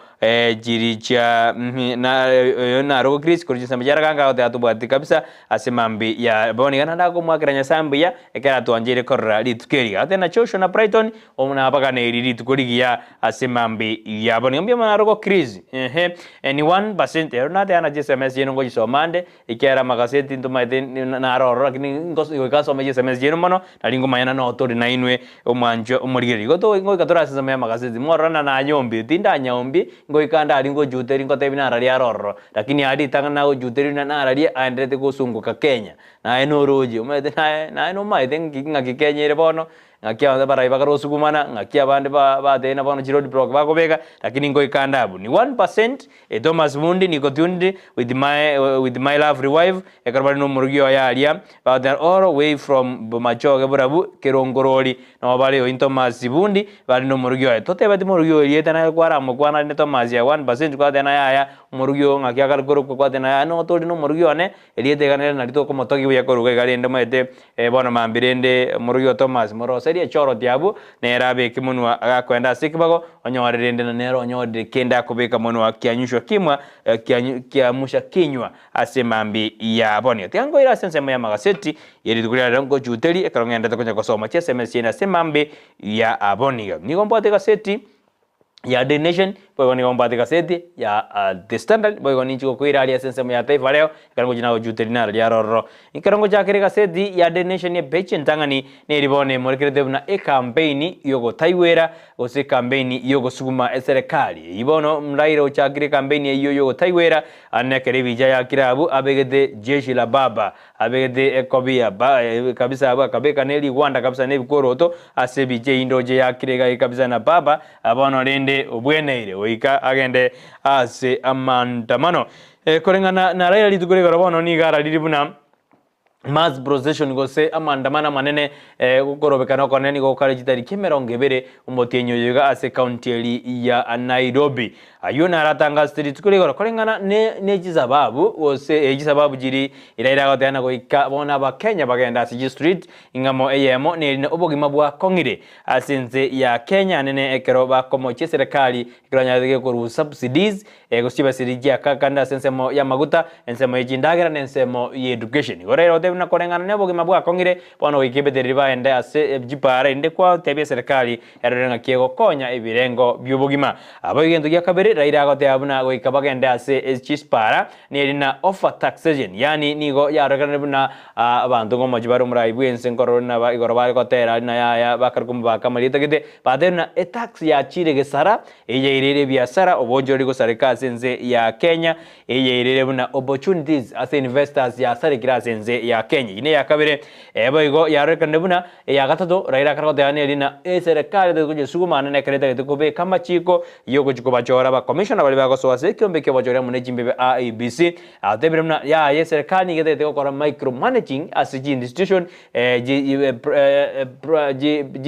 Chiri chia na oyo naro Chris korwa chinsemo chia Raganga agoteba tobwati kabisa ase mambi ya bono iga naende akomoakera Nyasae mbuya ekero atwancheire korora rituko eri. Agoteba na Joshua na Brighton omo nabaganeirie rituko rigiya ase mambi ya bono iga mbuya mono narokwo Chris ehe ni 1% ero nateba na chisms chiaino ngochisoma ande ekiagera amagaseti ntomaete naro ororo lakini goika nsome chisms chiaino mono nari ngomanya notore nainwe Omwanchwa omorigereria, igo to ngoika tore ase ensemo y'amagaseti, mwarora na nanyombire, tindanyaombie, ngoika ndari ngochuteria ngotebi nararie are ororo, lakini aria ritang'ani nagochuteria na nararie aenderete gosungoka Kenya, naye noroche, omanyete naye naye nomaete ng'aki ng'aki Kenya ere bono, ng'aki abanto abarai bakare gosugumana, ng'aki abande ba batebire bono chiroad block bakobeka, lakini ngoika nde abwo. Ni 1% Thomas Bundi niko tuned with my with my lovely wife, Ekero bare nomorogi oye aria, bagoteba, All way from Bomachoge borabu kerongorori, nabo bare oin Thomas Bundi bare nomorogi oye. Totebeti morogi oyo erieta naye kwaramokwana rende Thomas ya 1% kwateba naye aya omorogi oyo ng'aki akare korokwa kwateba naye aya nigo tori nomorogi one, erieta iga nere nari tokomotogia buya korwa iga rende omanyete bono mambia rende omorogi o Thomas moroserie echoroti abwo, nere abeke monwa gakoenda ase ekebago, onyore rende na nere onyorire kende akobeka monwa kianyushwa kimwa kiamusha kinywa. Ase mambia ya bono. Tiga nkoire ase ensemo y'amagaseti ye rituko ria rero nkochuterie ekero ng'endete konya gosoma chieseme chiaino ase mambia ya bono. Nigo mbwate egaseti ya Daily Nation, boigo nigo mbwate egaseti ya The Standard, boigo ninchi gokoira aria ase ensemo ya Taifa Leo, ekero ngochia nagochuteria naro riaro ororo. Ekero ngochakera egaseti ya Daily Nation epeji entang'ani neri bono emorekerete buna ekampeini y'ogotaigwera gose ekampeini y'ogosuguma eserekari. Eyio bono Raila ochakire ekampeini eyio y'ogotaigwera Ande ekero ebicha yakire abwo, abegete jeshi la baba, abegete ekobia ba kabisa abwo akabeka ne rigwanda kabisa na ebikoroto ase ebicha eyio ndoche yakire iga kabisa na baba, bono rende obweneire goika agende ase amaandamano. Koreng'ana na Raila rituko rigoro bono nigo arariri buna Mass procession gose amaandamano amanene gokorobekana okonene nigo gokare chitariki emerongo ebere omotienyi oyo iga ase county eri ya Nairobi. Ayio naro atangasete rituko rigoro koreng'ana ne ne chisababu gose eh chisababu chiri ira ira goteba goika bono abakenya bagende ase chistreet ing'amo eyemo nerinde obogima bwakong'ire ase ense ya Kenya nene ekero bakomochia eserekari ekero banyarete gekorwa subsidies Gose chibasiri chiakakande ase ensemo y'amaguta, ensemo ye chindagera, na ensemo y'education. Igo rero otebe buna koreng'ana nobogima bwakong'ire, bono goika ebetereri baende ase chipara erinde kwatebia eserekari erore ng'aki egokonya ebirengo bi'obogima. Abo egento gia kabere, Raila agoteba buna goika bagende ase chispara neri na over taxation, yaani nigo yarorekanire buna abanto ng'omochie bare omorai bw'ense nkorora naba igoro bare gotera ari na yaya bakare komobaka amarieta gete, batebire buna etax yachire gesara Eyairire ebiasara, obonchoreri gosareka ase ense ya Kenya, eyairire buna opportunities ase investors yasarekire ase ense ya Kenya. Eyio neya kabere, boigo yarorekanire buna eya gatato, Raila akare goteba neri na eserekari etagete gochesuguma naende ekero etagete kobeka amachiko yogochia kobachora aba commissioner baria bagosoa ase ekiombe ki'obochori amo ne chimbebe IEBC. Atebire buna yaya eserekari nigo etagete gokora micro managing ase chi institution chi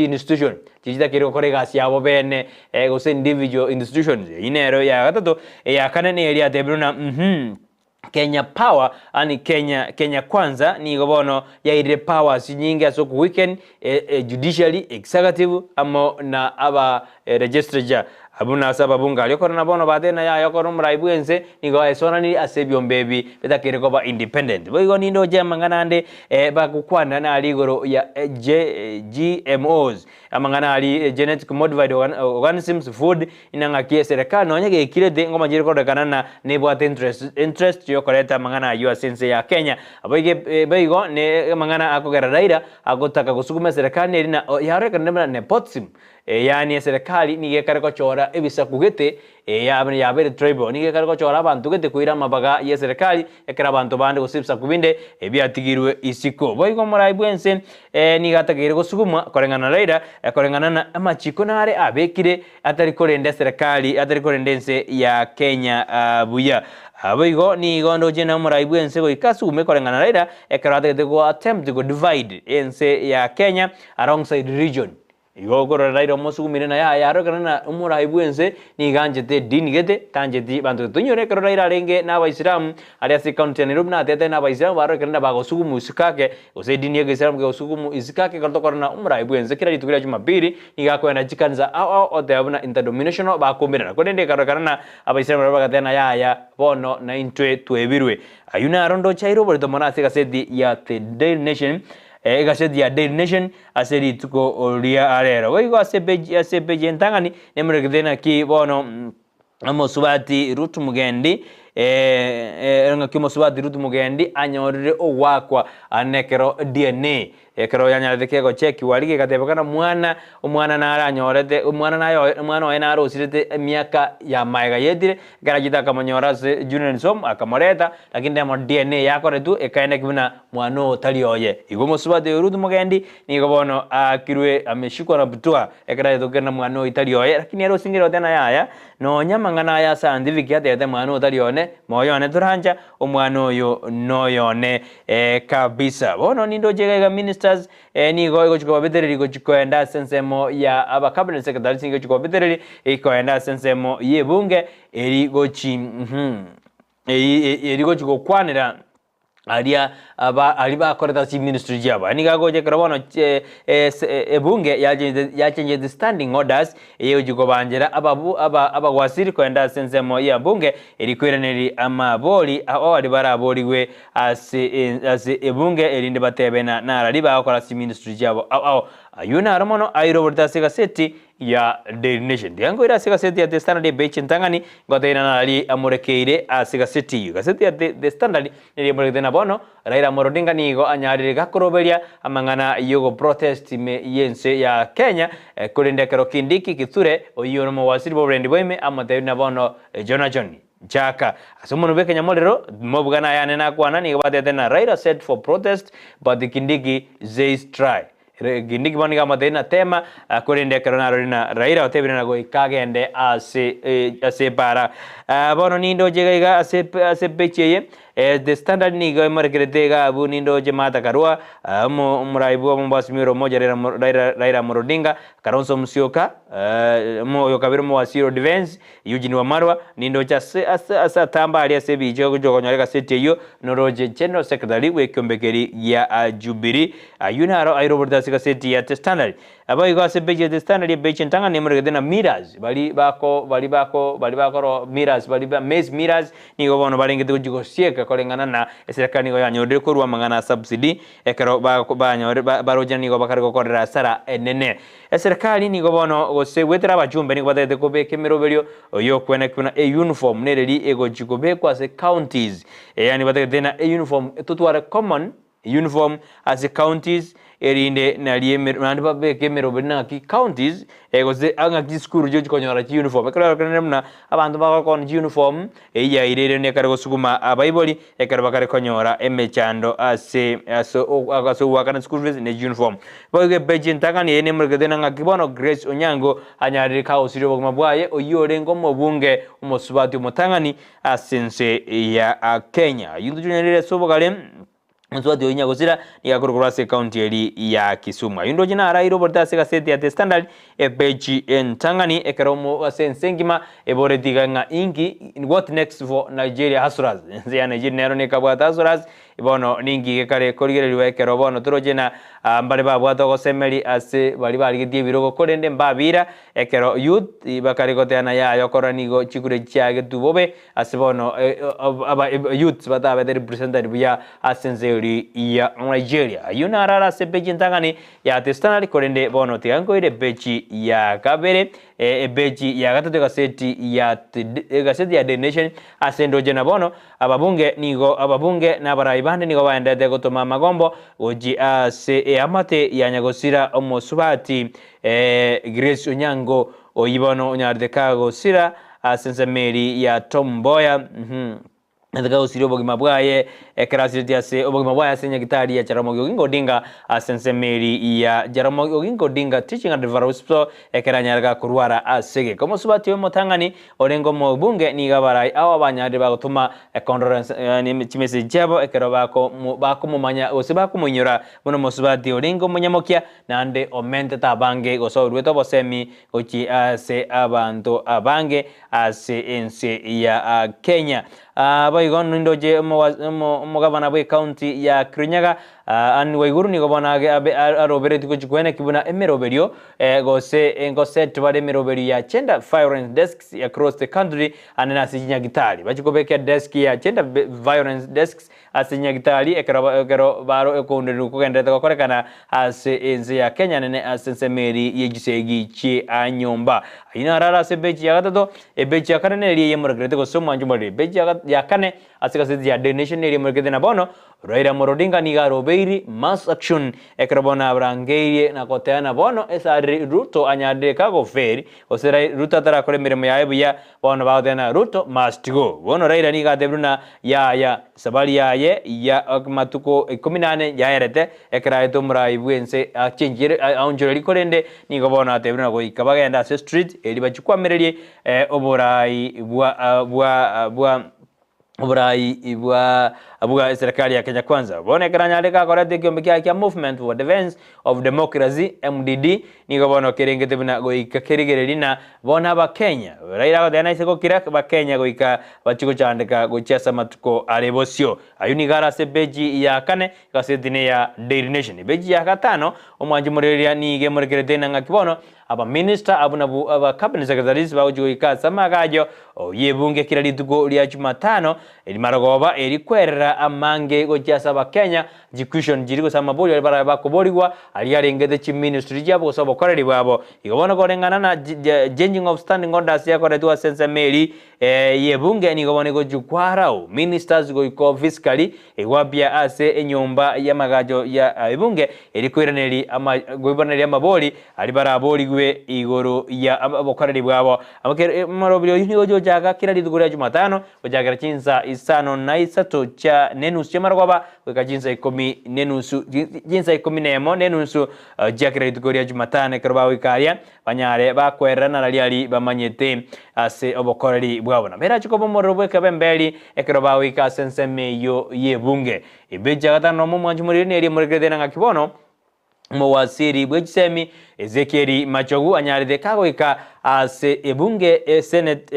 institution. Tichitakeire gokora egasi yabo bene, gose individual institutions. Eyio nero eya gatato. Eya kane neria yatebirwe na uhum Kenya Power, yaani Kenya, Kenya Kwanza nigo bono yairire powers chinyinge ase oko weaken judiciary, executive amo na aba legislature buna ase ababunge aria okore na bono batebire na yaya okore omorai bwense nigo aesonanirie ase ebiombe ebi bitakeire koba independent. Boigo nindoche amang'ana ande bagokwana nare igoro ya GMOs, amang'ana aria genetic modified organisms, food, ina ng'aki eserekari nonya gekirete ngomachire kororekana na nebwate interest interest yokoreta amang'ana ayio ase ense ya Kenya. Boigo boigo ne amang'ana akogera Raila agotaka gosuguma eserekari neri na yarorekanire buna nepotism, yaani eserekari nigo ekare gochora ebisaku gete yabeire tribal, nigo ekare gochora abanto gete koira amabaga y'eserekari ekero abanto bande gose ebisaku binde biatigirwe isiko. Boigo omorai bw'ense nigo atakeire gosugumwa koreng'ana na Raila, koreng'ana na amachiko nare abekire atari korenda eserekari, atari korenda ense ya Kenya buya. Boigo nigo ndoche na omorai bw'ense goika asugume koreng'ana na Raila ekero atagete go attempt go divide ense ya Kenya alongside region. Igo okorora Raila omosugumire na yaya arokana na omorai bwense nigo anchete edini gete tancheti banto gete. Toinyore ekero Raila arenge na abaisilamu aria ase ecounty ya Nairobi natete na abaisilamu barokire na bagosugumu isiko ake gose edini ya egeisilamu kegosugumu isiko ake ekero tokorora na omorai bwense kera rituko ria jumapili nigo akoenda chikanisa ao ao oteba buna interdenominational bakomerana korende ekarorekana na abaisilamu barabwo bagateba na yaya bono naintwe twebirwe. Ayio naro ndoche aire oborito mono ase egaseti ya The Daily Nation Egaseti ya Daily Nation ase rituko ria rero. Boigo ase epeji ase epeji entang'ani nemorekete naki bono omosubati Ruth Mugendi ng'aki omosubati Ruth Mugendi anyorire ogwakwa ane ekero DNA ekero yanyarete kegochekiwa rigia egatebekana mwana omwana nare anyorete omwana naye omwana oye nare osirete emiaka ya maega yetire ekero achete akamonyora ase Junior Home akamoreta lakini remo DNA yakoretwe ekaeneki buna Mwana oo tari oye. Igo omosubati oyo Ruth mogendi nigo bono aakirwe ameshikwa na butwa ekero aetokire na mwana oyo tari oye, lakini ere osingire goteba na yaya, nonya amang'ana aya scientific atebete mwana oyo tari one, moyo one torancha, omwana oyo noyone kabisa. Bono nindoche iga iga ministers nigo egochi kobabetereria gochi koenda ase ensemo ya aba cabinet secretaries nigo egochi kobabetereria ekoenda ase ensemo y'ebunge eri gochi eri gochi gokwanera aria aba aria bakorete ase chiministry chiabo. Aye nigo agocha ekero bono ebunge yachenchete standing orders eye egochia kobanchera ababu aba abawaziri koenda ase ensemo ya bunge eri koiraneria amabori ao aria baraborigwe ase ase ebunge erinde batebe na narari bagokora ase chiministry chiabo ao ao. Aywo naro mono airoborete ase egaseti ya Daily Nation. Tiga nkoire ase egaseti ya The Standard ebeche entang'ani, ngotebi na nari amorekeire ase egaseti eyio. Egaseti ya The Standard neri emoregete na bono Raila Amolo Odinga nigo anyarire gakoroberia amang'ana y'ogoprotest ime y'ense ya Kenya, korende ekero Kindiki Kithure oyio ore omowasiri bw'oborendi bwa ime amotebi na bono Jonathan Chaka ase omonwa bw'ekenyamorero mobuga nayane nakwana nigo batebete na Raila set for protest but Kindiki says try. Kindiki bono nigo amotebirie na tema, korende ekero narorire na Raila otebire na goika agende ase ase epaara. Bono nindoche iga iga ase ase epeji eye, The Standard nigo emorekerete iga abwo nindoche Martha Karua, omorai bwa omobasimi ore omoja Raila Raila Amolo Odinga, Kalonzo Musyoka, oyo kabere omowasiri o Defence, Eugene Wamalwa, nindoche ase ase ase atambe aria ase ebiicha ogochia konyora egaseti eyio, noroche General Secretary bw'ekiombekeri gia Jubilee. Ayio naro airoborete ase egaseti ya The Standard. Naboigo ase epeji ya The Standard epeji entang'ani nemoregete na Millers, baria bako baria bako baria bakoro Millers baria ba maize millers nigo bono barengete gochia gosieka koreng'ana na eserekari nigo yanyorire korwa amang'ana a subsidy ekero bako banyore baroche nigo bakare gokorera asara enene. Eserekari nigo bono gose goetera abachumbe nigo batagete kobeka emeroberio y'okwenekwa buna euniform nereri egochi kobekwa ase counties. Yaani batagete na euniform totware common uniform ase counties erinde nari naende babeke emeroberio naki counties gose ng'aki chisukuru chigochi konyora chiuniform. Ekero yarokanire buna abanto bagokona chiuniform eyio yairire nekare gosuguma abaibori ekero bakare konyora emechando ase ase ase ogoakana school fees ne uniform. Boigo epeji entang'ani eye nemorekete na ng'aki bono Grace Onyango anyarire kagosiria obogima bwaye oyio orenge omobunge omosubati omotang'ani ase ense ya Kenya. Ayio ntochonyerire ase obogare omosubati oyio nyagosira nigo akorwa ase ecounty eri ya Kisumu. Ayio ndoche naraire oborito ase egaseti ya The Standard Epeji entang'ani ekero omo ase ense engima eboretie iga ng'a inki, what next for Nigeria hustlers? Ense ya Nigeria nero nekabwate hustlers, bono ninki gekare korigereriwa ekero bono toroche na mbare babwate ogosemeri ase baria barigetie ebirogo korende mbabira ekero youth bakare goteana yaya okorora nigo chikure chiagetwe bobe ase bono aba youths batabete represented buya ase ense eria ya Nigeria. Ayio naro are ase epeji entang'ani ya The Standard korende bono tiga nkoire epeji ya kabere epeji ya gatato egaseti ya egaseti ya Daily Nation ase ndoche na bono ababunge nigo ababunge na abarai bande nigo baenderete gotoma amagombo gochi ase eamate ya nyagosira omosubati Grace Onyango oyio bono onyarete kagosira ase ense meri ya Tom Mboya. Nigo agosiria obogima bwaye ekero asiretie ase obogima bwaye ase Nyagitari ya Jaramogi Oginga Odinga ase ensemo eri ya Jaramogi Oginga Odinga Teaching and Referral Hospital ekero anyare gakorwara ase egeka. Omosubati oyo omotang'ani orenge omobunge nigo abarai ao abanyarire bagotoma condolence yaani chimessage chiabo ekero bakomomanya gose bakomoinyora buna omosubati orenge omonyamokia naende omentete abange gose oruete obosemi gochia ase abanto abange ase ense ya Kenya. Boigo nindoche omogabana bw'ecounty ya Kirinyaga Anne Waiguru nigo bono aroberetie gochia koeneki buna emeroberio gose ngoset bare emeroberio ya gender violence desks across the country ande nase chinyagitari. Bachie kobeka edesk ya gender violence desks ase chinyagitari ekero ekero baro okoundererwa kogendererete gokorekana ase ense ya Kenya nene ase ensemo eri ye chisegi chia nyomba. Ayio naro are ase epeji ya gatato, epeji ya kane neria eyemorekerete gose omwancho omoriri. Epeji ya ya kane ase egaseti ya Daily Nation neria emorekerete na bono Raila Amolo Odinga nigo arobeiri mass action ekero bono abarangeirie na goteana bono esariri Ruto anyarire kagoferi gose Ruto atarakora emeremo yaye buya Bono bagoteba, Ruto must go. Bono Raila nigo atebire buna yaya, esabari yaye ya amatuko ikomi na ane yaerete, ekero aete omorai bw'ense achenchire aonchorerie korende nigo bono atebire buna goika bagende ase street erio bachie koamererie oborai bwa bwa bwa oborai bwa bwa eserekari ya Kenya Kwanza. Bono ekero anyarire gakoreta ekiombe kiaye kia Movement for Defence of Democracy, MDD, nigo bono kerengete buna goika kerigereria na bono abakenya. Raila agoteba naise gokira bakenya goika bachie gochandeka gochia ase amatuko are bosio. Ayio nigo are ase epeji ya kane egaseti neya Daily Nation. Epeji ya gatano omwanchi morereria nigo emorekerete ng'a ng'aki bono Abaminista abwo nabwo aba cabinet secretaries bagochia goika ase amagacho y'ebunge kera rituko ria Jumatano rimarogoba eri kwerera amange gochia ase abakenya chiquestion chiri gose amabori aria barabe bakoborigwa aria arengete chiministry chiabo gose obokoreri bwabo. Igo bono koreng'ana na changing of standing orders yakoretwe ase ensemo eri y'ebunge nigo bono egochia kwarao ministers goika ofisikali Egwapia ase enyomba y'amagacho ya ebunge eria koiraneria ama koiraneria amabori aria baraborigwe igoro ya obokoreri bwabo. Omorobiri oyio nigo ogochaka kera rituko ria Jumatano gochakera chinsa isano na isato chia nenusu chi'amarogoba goika chinsa ikomi nenusu chinsa ikomi nemo nenusu chia kera rituko ria Jumatano ekero bagoika aria Banyare bakwerera nararia aria bamanyete ase obokoreri bwabo. Nabo erache koba omorero bw'ekebemberi ekero bagoika ase ensemo eyio y'ebunge. Ebeji ya gatano nomo omwanchi moriri neria emorekerete na ng'aki bono omowasiri bwe chisemi Ezekieli Machogu anyarete kagoika ase ebunge esenate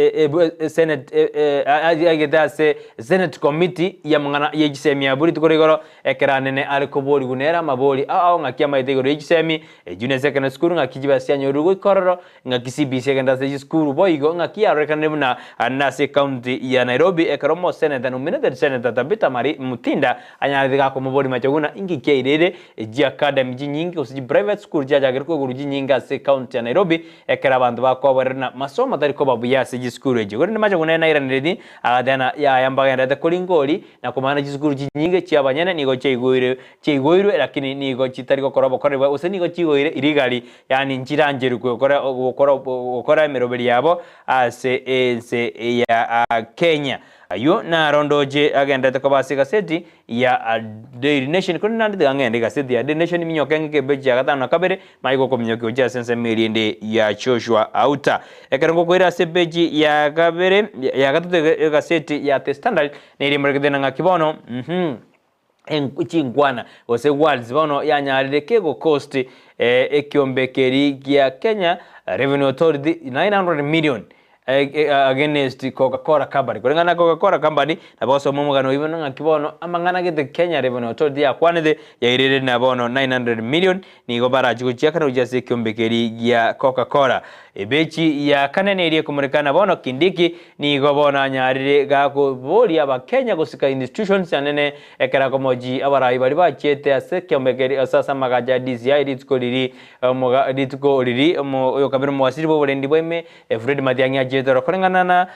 esenate aigete ase senate committee y'amang'ana ye chisemi abwo rituko rigoro Ekero anene are koborigwa nere amabori ao ao ng'aki amaete igoro ye chisemi, echio ne secondary school ng'aki chibe chianyorire goika ororo, ng'aki CBC egende ase chisukuru boigo ng'aki yarorekanire buna anene ase ecounty ya Nairobi ekero omosenator nominated senator Tabitha Mari Mutinda anyarete gakomoboria machogu buna inki kiairire chi academy chinyinge gose chi private school chiachakire koigorwa chinyinge ase ecounty ya Nairobi ekero abanto bakoborera na masomo tari koba buya ase chisukuru echio. Korende machogu nere nairaneretie agateba na yaya mbagenderete koringa ori Na komana chisukuru chinyinge chi'abanyene nigo chiaigoire chiaigoirwe, lakini nigo chitari gokora obokoreri bwaye, gose nigo chigoire rigari, yaani nchirancherwe gokora gokora gokora emeroberi yabo ase ense ya Kenya. Ayio naro ndoche agenderete koba ase egaseti ya Daily Nation, korende naende tiga ng'ende egaseti ya Daily Nation minyoke ng'ike epeji ya gatano na kabere, Manye gokominyokia gochia ase ensemo eria ende ya Joshua Auta. Ekero ngokoira ase epeji ya kabere ya gatato egaseti ya The Standard neria emorekete na ng'aki bono uhmm chinkwana gose words bono yanyarire kegocost ekiombe keria gia Kenya Revenue Authority 900 million against Coca Cola company. Koreng'ana na Coca Cola company nabo gosoma omogano oyio bono ng'aki bono amang'ana gete Kenya Revenue Authority yakwanete yairire na bono 900 million nigo barachi gochiakana gochia ase ekiombe keria gia Coca Cola. Ebechi ya kane neria ekomorekana bono Kindiki nigo bono anyarire gakoboria abakenya gosika institutions anene ekero akomochi abarai baria bachiete ase ekiombe keria ase ase amagacho a DCI rituko riria omoga rituko riria omo oyokabere omowasiri bw'oborendi bwa ime Fred Matiang'i achiete oro koreng'ana na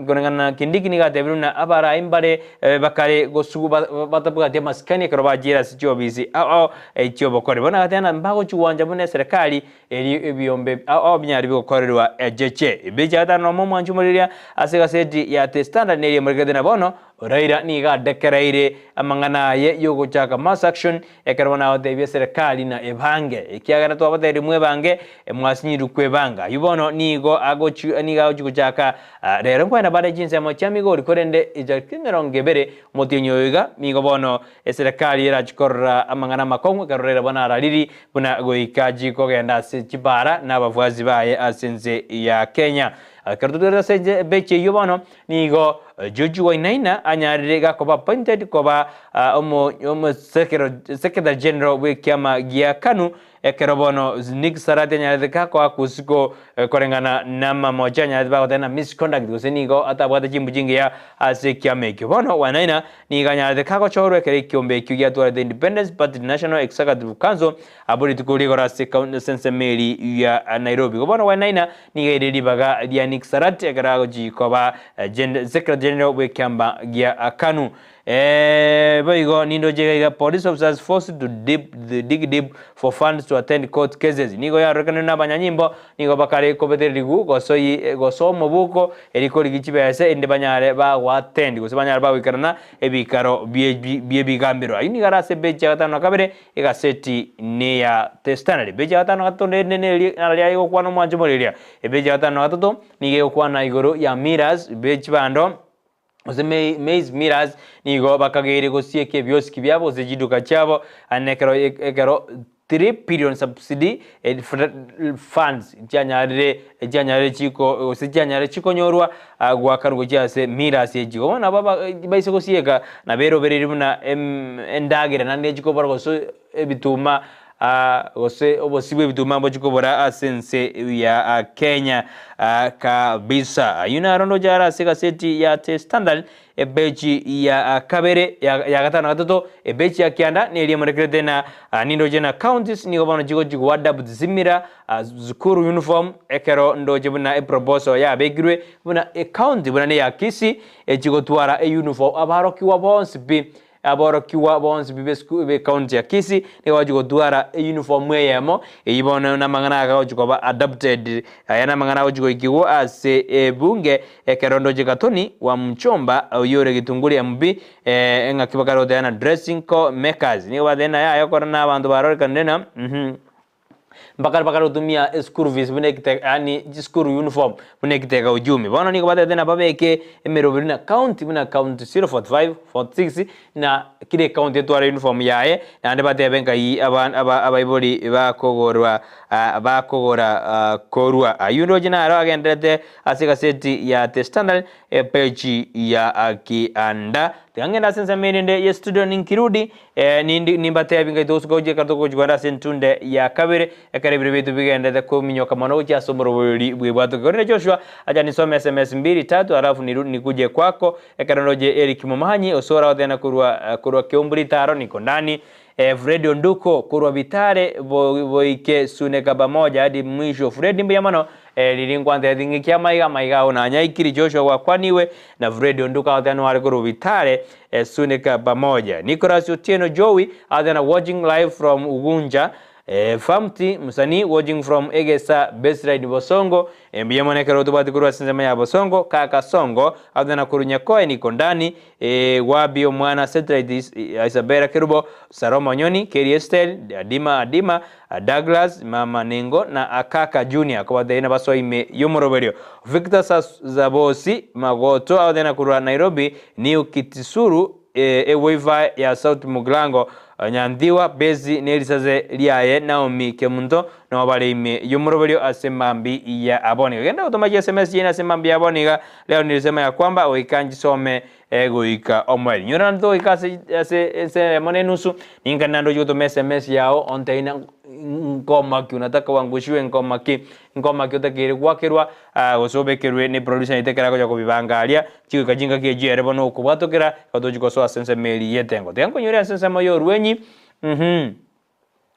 koreng'ana na Kindiki nigo atebire buna abarai mbare bakare gosugu batabwati amasikani ekero bachiire ase chiofisi ao ao chi'obokori. Bono agateba ng'a mbagochigwancha buna eserekari erio ebiombe ao ao binyare bigokorerwa echeche. Ebicha gatano nomo omwanchi omoriria ase egaseti ya The Standard neria emorekete na bono. Raila nigo adekereire amang'ana aye y'ogochaka mass action ekero bono agotebia eserekari na ebange ekiagera twabatebirie mwebange mwasinyirwe kwebanga. Ayio bono nigo agochi nigo agochi gochaka rero nkwenda bare chinsemo chia Migori korende etariki 20 omotienyi oyo iga nigo bono eserekari erachi korora amang'ana amakong'u ekero Raila bono arariri buna goika achi kogenda ase chibara na abafuasi baye ase ense ya Kenya. Ekero totwerete ase ebechi eyio bono Nigo George Wainaina anyarire gakoba appointed koba omo Secretary General bw'ekiama gia Kanu ekero bono Nick Sarati anyarete gakoa kusiko koreng'ana namamocho anyarete bagoteba na misconduct gose nigo atabwate chimbu chingiya ase ekiama ekio. Bono Wainaina nigo anyarete kagochorwa ekero ekiombe ekio giatwarete Independence Party National Executive Council Abwo rituko rigoro ase ase ensemo eria ya Nairobi. Igo bono Wainaina nigo aire ribaga ria Nick Sarat ekero agochi koba Secretary General bw'ekiamba gia Kanu. Boigo nindoche iga iga police officers forced to deep, dig deep for funds to attend court cases. Nigo yarorekanire na abanyanyimbo nigo bakare kobetererigw gosoi gosoa omobuko eri korigi chibese erinde banyare bagoattend gose banyare bagoikerana ebikaro bie bie bigambero. Ayio nigo are ase epeji ya gatano na kabere Egaseti neya The Standard. Epeji ya gatano na gatato rende neri nararia egokwana omwancho moreria. Epeji ya gatano na gatato nigo egokwana igoro ya millers be chibando gose maize millers nigo bakageire gosieka ebiosiki biabo gose chiduka chiabo ande ekero ekero 3 billion subsidy funds chianyarire chianyarire chiko gose chianyarire chikonyorwa goakanwa gochia ase millers echi. Bono nabo baise gosieka nabo erobereiri buna endagera naende echikobora gose ebituma gose obosio bwa ebituma mbochikobora ase ense ya Kenya kabisa. Ayio naro ndoche are ase egaseti ya The Standard epeji ya kabere ya gatano na gatato epeji ya kianda neria emorekerete na nindoche na counties nigo bono chigochi goadapt similar school uniform ekero ndoche buna eproposal yabekirwe buna ecounty buna neya Kisii echigotwara euniform abarokigwa bonsi pi aborokigwa bonsi pi be be county ya Kisii nigo bagochi gotwara euniform eyemo eyio bono namang'ana aya agochi koba adopted aya namang'ana agochi goikigwa ase ebunge ekero ndoche Gathoni wa Mchomba oyio ore Githunguri MP eng'aki bakare goteba na dressing co makers nigo batebire naye aye okora na abanto barorekanire na Mbakare bakare gotumia eschool fees buna ekite yaani chischool uniform buna ekitega uchumi. Bono nigo batebete ng'a babeke emeroberi buna county buna county 045, 46 na kera ecounty etware uniform yaye, naende batebe nkai aba aba abaibori bakogorwa bakogora korwa. Ayio ndoche naro agenderete ase egaseti ya The Standard epage ya kianda. Tiga ngende ase ensemo erinde ye studio ninkirudi Nindi nimbatebi ngai togosuka gochia ekero togochia kogenda ase entunde ya kabere, ekero ebiro biaito bigenderete kominyoka mono gochia ase omoroberio bw'ebwatoke. Korende Joshua, acha nisome sms mbili tatu alafu niru nikuje kwako, ekero ndoche Eric Momanyi, Osoro agotena korwa korwa Keumbu Ritaro niko ndani, Fred Onduko korwa Bitare bo boike Suneka pamoja hadi mwisho. Fred mbuya mono riria nkwantebetie ng'ike amaiga amaiga ao nanyaikiri Joshua gwakwaniwe na Fred Onduko agoteba noare korwa Bitare Sunika pamoja. Nicholas Otieno Joey agoteba watching live from Ugunja. Famty Musani watching from Egesa Baseline Bosongo. Mbuya mono ekero otobwati korwa ase ensemo ya Bosongo. Kaka Songo agoteba korwa Nyakoe niko ndani. Wabi omwana Satellite Isabella Kerubo Saloma Onyoni Keri Estel Adima Adima Douglas Mama Nengo na Akaka Junior kobatebia nabasoa ime y'omoroberio. Victor Sabosi Magoto agoteba korwa Nairobi New Kitisuru ewifi ya South Mugirango Nyanthiwa Besi nerisase riaye Naomi Kemunto nabo bare ime y'omoroberio ase mambi ya aboniga. Genda gotoma chiSMS chiaino ase mambi ya aboniga leo nilisema ya kwamba goika nchisome goika omoerio. Nyora naende togoika ase ase ense eyemo na enusu, ninka naende oche gotoma sms yao ontebie ng'a nkoma ki unataka uangushiwe nkoma ki, nkoma ki otakeire goakerwa gose obekerwe ne producer yaito ekero agocha kobibanga aria, chigoika chingaki echio ere bono okobwatokera igo tochi gosoa ase ensemo eria y'etengo. Tiga nkonyore ase ensemo ya orwenyi.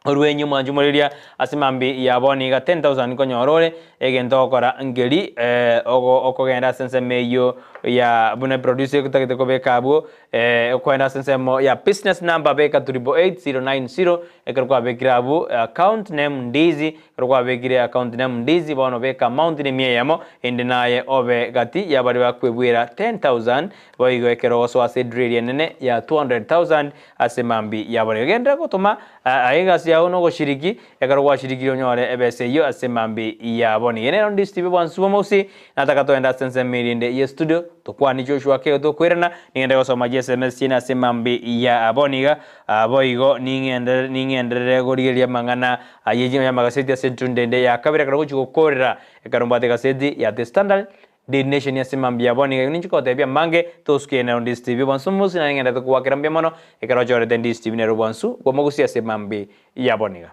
Orwenyi omwanchi omoriria ase mambi ya bono iga 10,000 nkonyora ore egento ogokora nkeri ogo okogenda ase ensemo eyio ya buna eproducer egotagete kobeka abwo okoenda ase ensemo ya business number beka 888090 ekero kwabekire abwo account name ndizi ekero kwabekire account name ndizi bono beka amount ne emia eyemo ende naye obe gati ya baria bakwebwera 10,000 boigo ekero ogosoa ase edrill enene ya 200,000 Ase mambia yabo genderera gotoma aye egasi yao nogoshiriki, ekero gwashirikire onyore ebesa eyio ase mambia yabo. Nigo nero Ndisi TV bwansu bw'omogusii, nataka togende ase ensemo erinde ye studio tokwane Joshua kego tokoirana, ningende gosoma chiSMS chiane ase mambia yabo niga boigo ning'enderere ning'enderere korigereria amang'ana aye y'amagaseti ase entunde ende ya kabere ekero gochia gokorera ekero mbwate egaseti ya The Standard Daily Nation ase mambia abo nigo ninche kogotebia amange tosuke nero Ndisi TV bwansu mosi naye ngenderete kogwakera mbuya mono ekero ochorete Ndisi TV nero bwansu bw'omogusi ase mambi yabo niga.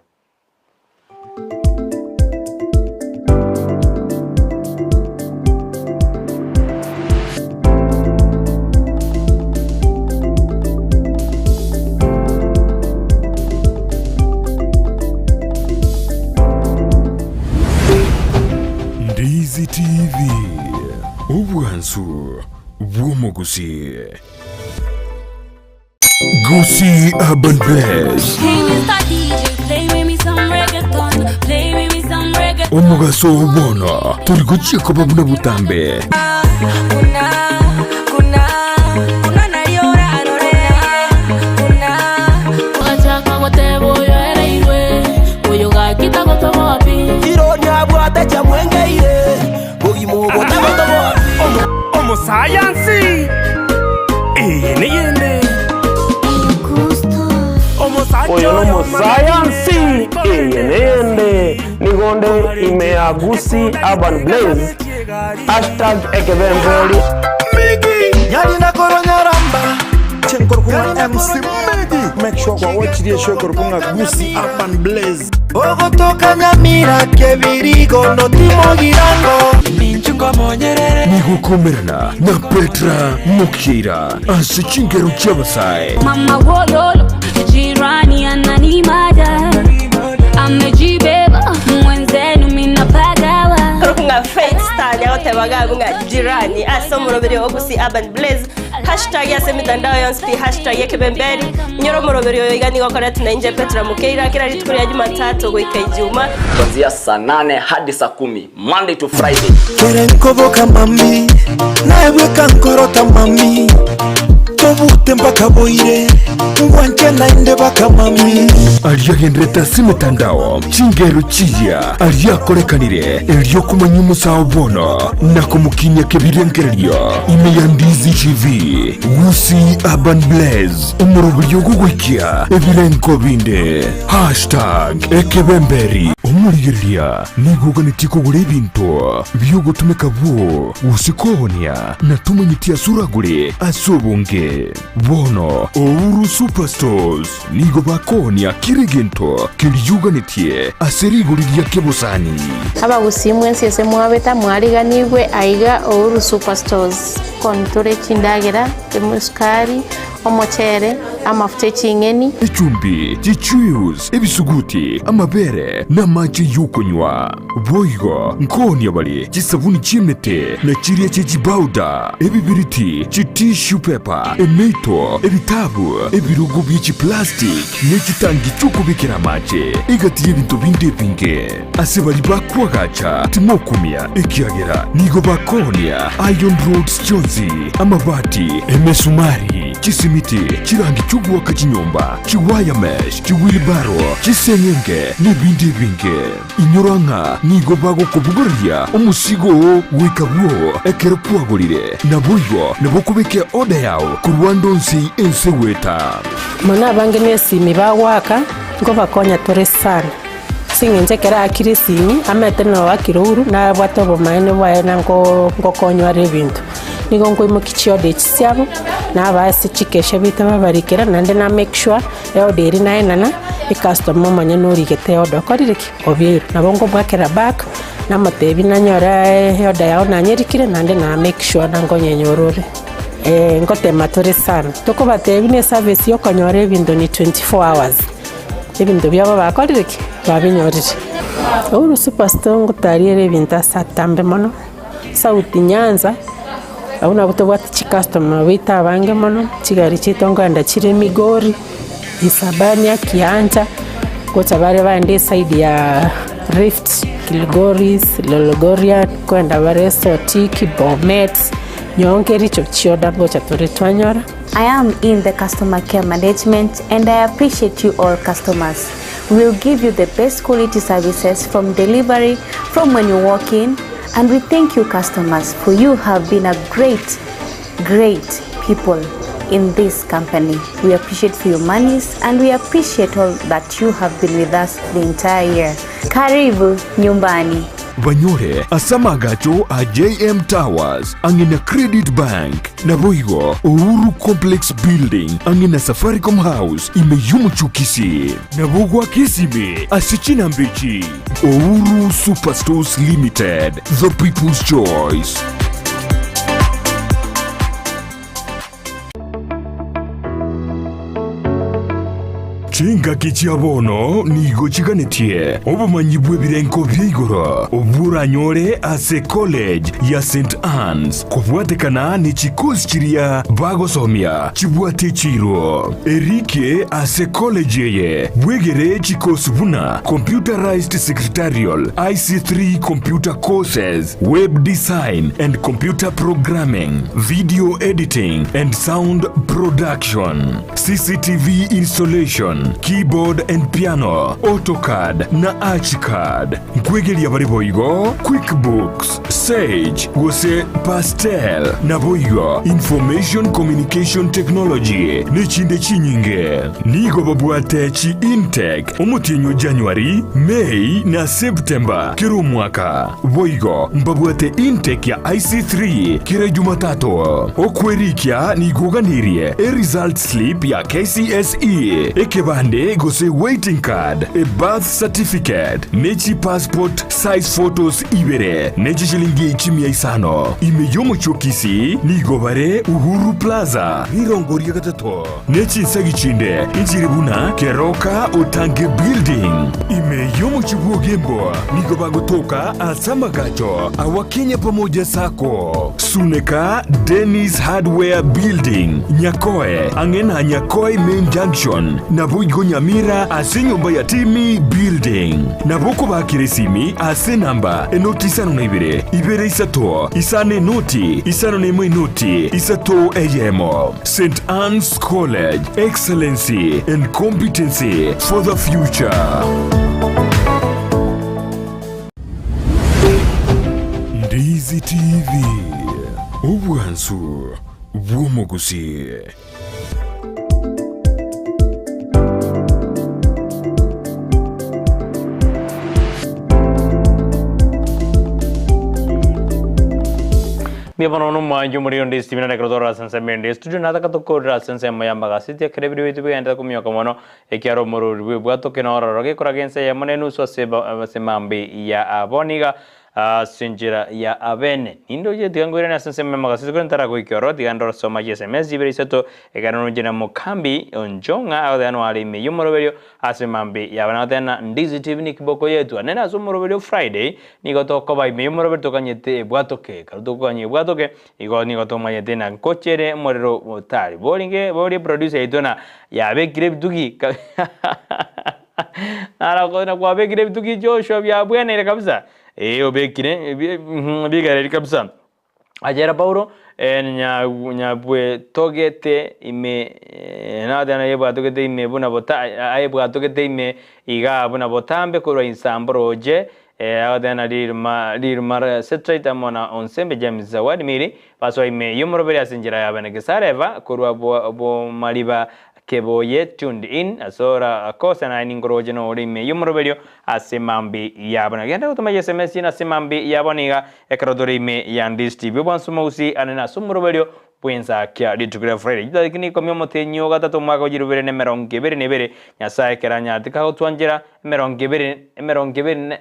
Ndizi TV, obwansu bw'omogusii. Gusii Urban Blaze, Hey, Mr. DJ, play with me some reggaeton. Play with me some reggaeton. omogaso o bono tori gochia koba buna botambe. Ogachaka goteba oyo ereirwe, oyo gaki tagotoboa pi. Omosayansi eye neyende Oyo nomosayansi eye neyende nigo nde ime ya Gusii Urban Blaze hashtag ekebemberi. Chenkorokwa MC Medi make sure kwa watch show ekorokwa ng'a Gusii Urban Blaze. Ogotoka Nyamira kebirigo notimogirango Nigokomerana na Petra Mokyeira ase chingero chi'abasae. Mama wololo, jirani ananimada, amejibeba mwenzenu minapagawa. Ng'a Faith Star niagoteba iga ng'a jirani ase omoroberi o Gusii Urban Blaze Hashtag ase emitandao yonsi pi hashtag ekebemberi. Inyora omoroberi oyo iga nigo okoretwe na inche Petra Mukeira kera rituko ria Jumatatu goika Ijuma. Kuanzia saa nane hadi saa kumi Monday to Friday. Kere nkoboka mami, naye bweka nkorota mami, tobute mpaka boire, ngwanche naende baka mami. Aria agenderete ase emetandao, chingero chiria aria akorekanire erio komanya omosao bono na komokinia kebirengererio ime ya Ndizi TV, Gusii Urban Blaze, omoroberio ogogoikia ebirengo binde. Hashtag ekebemberi. Omorigereria nigo oganetie kogora ebinto biogotumeka bwo gose koonia na tomanyeti ase oragore ase obonge. Bono Ouru Superstores nigo bakoonia kera egento keria oganetie ase rigori ria kebosani. Abagusii mwensi ase mwabeta mwariganigwe aiga Ouru Superstores. Kontore chindagera, esukari, omochere, amafuta eching'eni. Echumbi, chichuius, ebisuguti, amabere, na amache y'okonywa. Boigo nkoonia bare chisabuni chi'emete, na chiria chie chibauda, ebibiriti, chitissue paper, emeito, ebitabu, ebirogo bie chiplastic, ne chitangi chi'okobekera amache, egati y'ebinto binde ebinge. Ase baria bakoagacha timokumia, ekiagera nigo bakoonia iron rods chionsi, amabati, emesumari, chisimiti, chirangi chi'ogoaka chinyomba, chiwire mesh, chiwheelbarrow, chiseng'enge, nebinde ebinge. Inyora ng'a nigo bagokobogoreria omosigo oo goika bwoo ekero kwagorire, naboigo nabo okobeka eoda yao korwa ande onsi ense goeta. Mono abange nesimi bagoaka, nkobakonya tore sana, ase eng'encho ekero aakire esimi, amaete na oakire ouru, nabwate obomaene bwaye na nko nkokonywa are ebinto. Nigo nkoimokia chioda echi chiabo, nabaa ase chikesha baito babarikera, naende na make sure. Eoda eria naenana, ecustomer omonyene origete eoda okorire ki? Obeirwe. Nabo nkobwakera back, namotebia nanyore eoda yao nanyerikire naende na make sure na nkonyenyora ore. Ngotema tore sana. Tokobatebia buna eservice ya okonyora ebinto ni 24 hours. Ebinto biabo bakorire ki? Babinyorire. Uhuru Superstore ngotariere ebinto ase atambe mono, South Nyanza, abwo nabwo tobwate chicustomer baito abange mono, chigari chiaito nkoenda chire Migori, Isabania, Kiancha, gocha bare baende eside ya Rift, Kilgoris, Lolgorian, nkoenda bare Sotik, Bomet, nyowe Kericho chioda ngocha tore twanyora. I am in the customer care management and I appreciate you all customers. We will give you the best quality services from delivery, from when you walk in, and we thank you customers for you have been a great, great people in this company. We appreciate for your monies and we appreciate all that you have been with us the entire year. Karibu nyumbani. Banyore ase amagacho a JM Towers ang'e na Credit Bank, naboigo Uhuru Complex Building ang'e na Safaricom House ime y'omochie o Kisii. Nabo goaka esimi ase chinamba echi, Uhuru Superstores Limited, the people's choice. Chingaki chia bono nigo chiganetie obomanyi bw'ebirenko bia igoro obwo oranyore ase College ya St Anne's kobwatekana ne chikosi chiria bagosomia chibwate chiiro. Erike ase college eye bwegere chikosi buna Computerized Secretarial, IC3 Computer Courses, Web Design and Computer Programming, Video Editing and Sound Production, CCTV Installation, Keyboard and Piano, AutoCAD na ArchiCAD. Nkwegeria bare boigo QuickBooks, Sage gose Pastel, naboigo Information Communication Technology nechinde chinyinge. Nigo babwate chi intake omotienyi o January, May na September kera omwaka. Boigo mbabwate intake ya IC3 kera Jumatatu. Okwerikia nigo oganirie e result slip ya KCSE, ekebande gose waiting card, e birth certificate, ne chi passport size photos ibere, ne chishilingi chimia isano. Ime y'omochie o Kisii nigo bare Uhuru Plaza, rirongo ria gatato. Ne chinsegi chinde inchire buna Keroka Otange Building. Ime y'omochie bw'Ogembo nigo bagotoka ase amagacho awa Kenya Pamoja Sacco, Suneka Dennis Hardware Building, Nyakoe, ang'e na Nyakoe Main Junction, naboigo Nyamira ase enyomba ya Timmy Building. Nabo okobakera esimi ase enamba enoti isano na ibere, ibere isato, isano enoti, isano na emo enoti, isato eyemo. St Anne's College, Excellency and Competency for the Future. Ndizi TV, obwansu bw'omogusii. Mbuya bono nomwancho omoriri onde Steven na ekero twarora ase ensemo ende studio nataka tokorera ase ensemo ya amagaseti ekero ebiro biaito bigenderete kominyoka mono ekiagera omorori bw'ebwatoke na ororo gekoraga ense eyemo na enusu ase ase mambi ya bono iga ase enchera ya abene. Nindoche tiga nkoirane ase ensemo y'amagaseti korende ntaragoika ororo tiga ndore soma chiSMS chibere isato ekero nonche na Mokambi Onchong'a agoteba noare ime y'omoroberio ase mambi yabo nagoteba na Ndizi TV ni kiboko yetu anene ase omoroberio Friday Nigo tokoba ime y'omoroberi tokanyete ebwatoke, ekero tokoganya ebwatoke, igo nigo tomanyete na nkochere omorero otari. Boringe borie producer yaito na yabekire ebitugi naro na kwabekire ebitugi Joshua biabweneire kabisa, eh obekire ebi bigereri kabisa. Achera Paulo, nyabwetogete ime, nagoteba ayebwatogete ime buna bota, ayebwatogete ime igaa buna botambe korwa insambo roche, agoteba na riruma, riruma Setraita amo na Onsembe James Zawadi Miri, basoa ime y'omoroberi ase enchera ya bene Gesareva, korwa bomariba Keboye tuned in ase ora akose naye ninkoroche nore ime y'omoroberio ase mambi yabo. Na genda gotoma chiSMS chino ase mambi yabo niga ekero tore ime ya Ndisi TV. Obwansu mogusi ane nase omoroberio. Bw'ensakia rituko ria Friday, chitariki nikomi omotenyi o gatato omwaka o chirubere na emerongo ebere na ebere, Nyasae ekero anyarete kagotwanchera emerongo ebere emerongo ebere na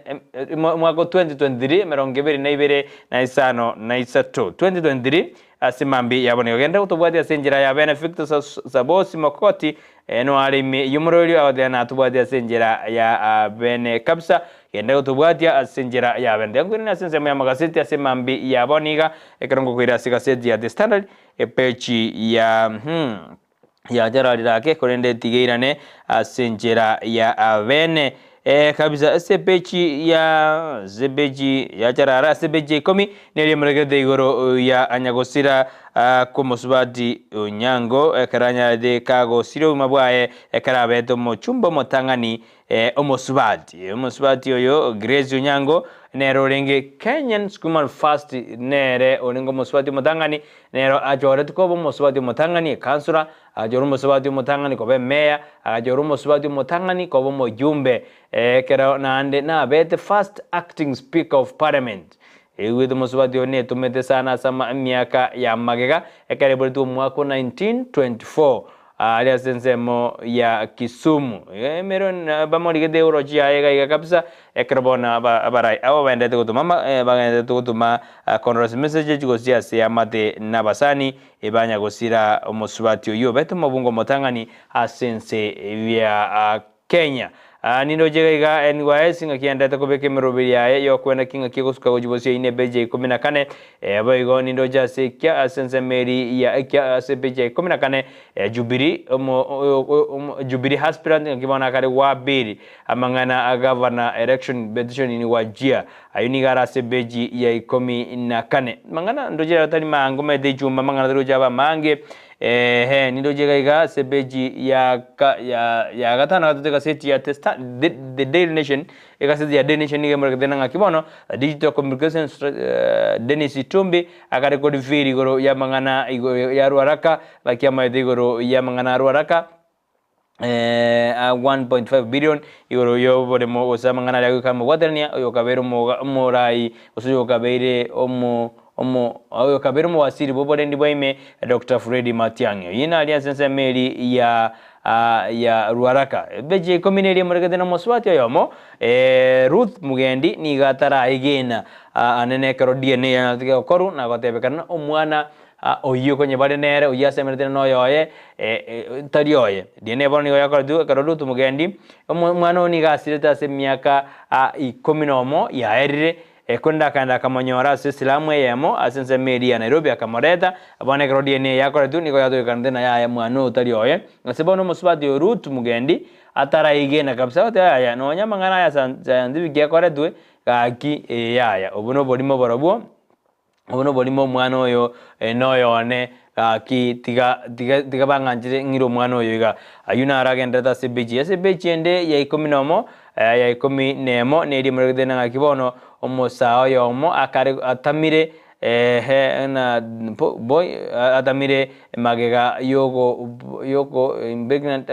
omwaka o 2023 emerongo ebere na ibere na isano na isato, 2023, ase mambia yabo nigo genda gotobwatia ase enchera ya bene Victor Sabosi Mokoti noare ime y'omororio agoteba natobwatie ase enchera ya bene kabisa. Genda gotobwatia ase enchera ya bene. Tiga nkoirane ase ensemo y'amagaseti ase mambia ya bono iga ekero ngokoira ase egaseti ya The Standard epeji ya yachararire ake korende tiga eirane ase enchera ya bene. Ee kabisa, ase epeji ya ase epeji yacharara ase epeji ya ikomi neria emorekete igoro ya nyagosira kw'omosubati Onyango ekero anyarete kagosiria obogima bwaye ekero abete omochumba omotang'ani omosubati. Omosubati oyo Grace Onyango nere orenge Kenyan Woman First nere orenge omosubati omotang'ani nero achoretwe koba omosubati omotang'ani ekansora Agachora omosubati omotang'ani koba emeya, agachora omosubati omotang'ani koba omojumbe, ekero naende nabete first acting speaker of parliament. Eigwete omosubati oyo netomete sana ase emiaka ya magega, ekero aiboretwe omwaka o 1924 aria ase ensemo ya Kisumu. Emero bamorigete eorochi yaye iga iga kabisa, Ekero bono abarai abo baenderete gotoma bagenderete gotoma condolence messages gochia ase eamate na abasani, ebanya gosira omosubati oyio obete omobunge omotang'ani ase ense ya Kenya. Nindoche iga iga NYS ng'aki yaenderete kobeka emeroberi yaye yokwenda ki ng'aki egosuka gochia bosio ine epeji ya ikomi na kane. Boigo nindoche ase ekia ase ensemo eri ya ekia ase epeji ya ikomi na kane Jubilee omo Jubilee aspirant ng'aki bono akare gwaberi amang'ana a gavana election petition in Wajir. Ayio nigo are ase epeji ya ikomi na kane. Mang'ana ndoche rero tari maange omanyete echumba amang'ana tari gocha abe amange eeh nindoche iga iga ase epeji ya ka ya ya gatano na gatato egaseti ya The Star The The Daily Nation egaseti ya Daily Nation nigo emorekete ng'aki bono Digital Communication Dennis Itumbi akare korifiri igoro y'amang'ana igoro ya Ruaraka Naki amaete igoro y'amang'ana a Ruaraka a 1.5 billion igoro y'oboremo gose amang'ana aria goika amobwaterania oyo okabeire omoga omorai gose oyo okabeire omo omo oyo okabeire omowasiri bw'oborendi bwa ime Doctor Fred Matiang'i. Oyio naria ase ensemo eri ya ya Ruaraka. Ebeche ikomi neria emorekete na omosubati oyomo Ruth Mugendi nigo ataraegena anene ekero DNA yanyarete gokorwa na gotebekana na omwana Oyio konya bare nere, oyio asemeretie noyoye, tari oye. Riina bono nigo yakoretwe ekero Ruth omogendi, omwana oyo nigo asirete ase emiaka ikomi nomo yaerire, korende akaenda akamonyora ase esilamu eyemo ase ensemo eria ya Nairobi akamoreta. Bono ekero DNA yakoretwe nigo yatogekanete na yaya mwana oyo tari oye. Ase bono omosubati oyo Ruth Mugendi ataraigena kabisa agoteba yaya nonya amang'ana aya scientific akoretwe gaki yaya obwo noborimo borobwo. Obo noborimo omwana oyo noyo one, gaki tiga tiga tiga bang'anchire ng'ire omwana oyo iga. Ayio naro agenderete ase ebechi. Ase ebechi ende ya ikomi nomo ya ikomi nemo neria emoregete ng'aki bono omosaa oyomo akare atamire ehe na boy atamire magega yogo yoko impregnant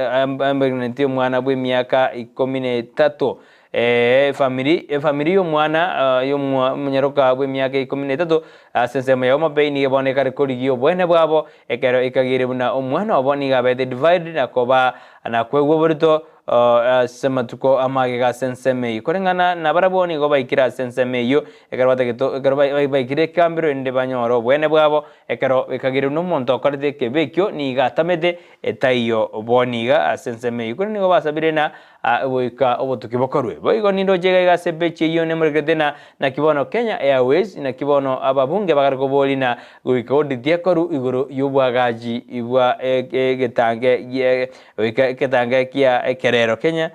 impregnant omwana bwa emiaka ikomi na etato. Efamiri efamiri y'omwana y'omonyaroka bw'emiaka ikomi na etato ase ensemo ya Homa Bay nigo bono ekare korigia oboene bwabo ekero ekageire buna omwana obo nigo abete divided na koba na kwegwa oborito ase amatuko amagega ase ensemo eyio. Koreng'ana nabarabwo nigo baikire ase ensemo eyio ekero batagete ekero baikire ekambero erinde banyore oboene bwabo ekero ekageire buna omonto okorete ekebe ekio nigo atamete etaiyo bono iga ase ensemo eyio. Korende nigo basabire na Goika obotuki bokorwe. Boigo nindoche iga iga ase epeji eyio nemorekerete na naki bono Kenya Airways naki bono ababunge bagare koboria na goika audit ekorwe igoro y'obwagachi bwa egetange gie goika egetange kia ekerero Kenya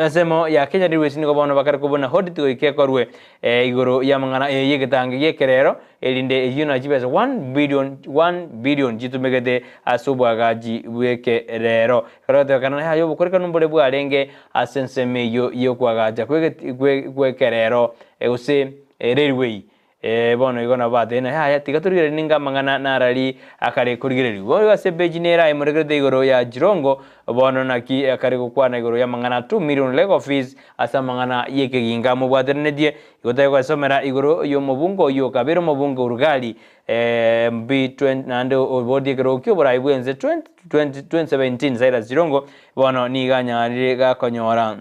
ensemo ya Kenya Railways nigo bono bakare kobuna audit goika ekorwe igoro y'amang'ana y'egetange gi'ekerero Erinde eyio na chibesa 1 billion, 1 billion, chitumegete ase obwagachi bw'ekerero. Ekero yatebekana na yaya obokorekanu mbore bwarenge ase ensemo eyio y'okoagacha kw'ekerero gose railway. Ee, bono igo nabo batebire, na yaya, tiga torigererie ninga amang'ana narari akare korigererigwa. Bono ase epeji nere aimorekerete igoro ya Jirongo, bono naki akare gokwana igoro y'amang'ana 2 million legal fees ase amang'ana y'ekeginga amobwateranetie. Igo tari goesomera igoro y'omobunge oyio okabeire omobunge o Rugali MP naende obotie ekerogo ki'oborai bw'ense 20 2017 Cyrus Jirongo bono nigo anyarire gakonyora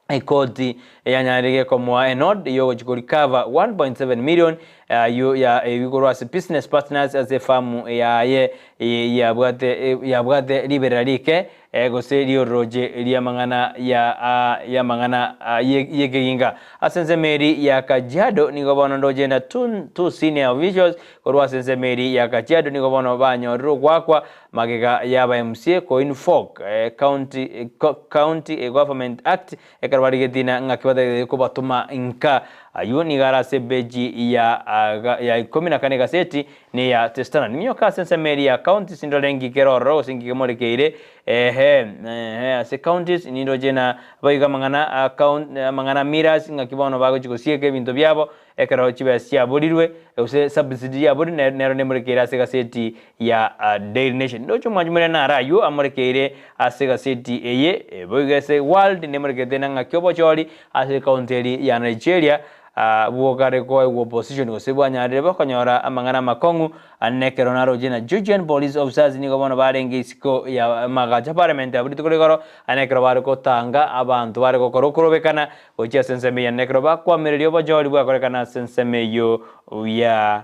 Ekoti eyanyarire gekomoa enod yogochi korikava 1.7 million ayio ya ebikorwa ase business partners ase efamu yaye yabwate yabwate riberera rike gose riororoche riamang'ana ya yamang'ana yekeginga. Ase ensemo eri ya Kajiado nigo bono ndoche na two senior officials korwa ase ensemo eri ya Kajiado nigo bono banyorire ogoakwa Magega y'aba MCA koinvoke County County Government Act ekero barigetie na ng'aki batagete kobatoma nka. Ayio nigo are ase epeji ya ya ikomi na kane egaseti neya The Standard. Minyoka ase ensemo eria ya counties ndore ngike ororo gose ngike morekeire ehe ehe ase counties nindoche na boigo amang'ana amang'ana mirrors ng'aki bono bagochi gosieka ebinto biabo Ekero chibesa chiaborirwe, gose subsidy yaborirwe, nero nemorekeire ase egaseti ya Daily Nation. Ndoche omwanchi moria naro aywo amorekeire ase egaseti eye, boigo ase World nemorekete na ng'aki obochori ase ecounty eri ya Nigeria bwokare koegwa opposition gose bwanyarire bokonyora amang'ana amakong'u ane ekero naroche na Georgian police officers nigo bono barenge isiko ya magacha parliament abwo rituko rigoro ane ekero bare gotanga abanto bare gokora okorobekana Gochia ase ensemo eyio, na ekero bakwamireria obochori bwakorekana ase ensemo eyio ya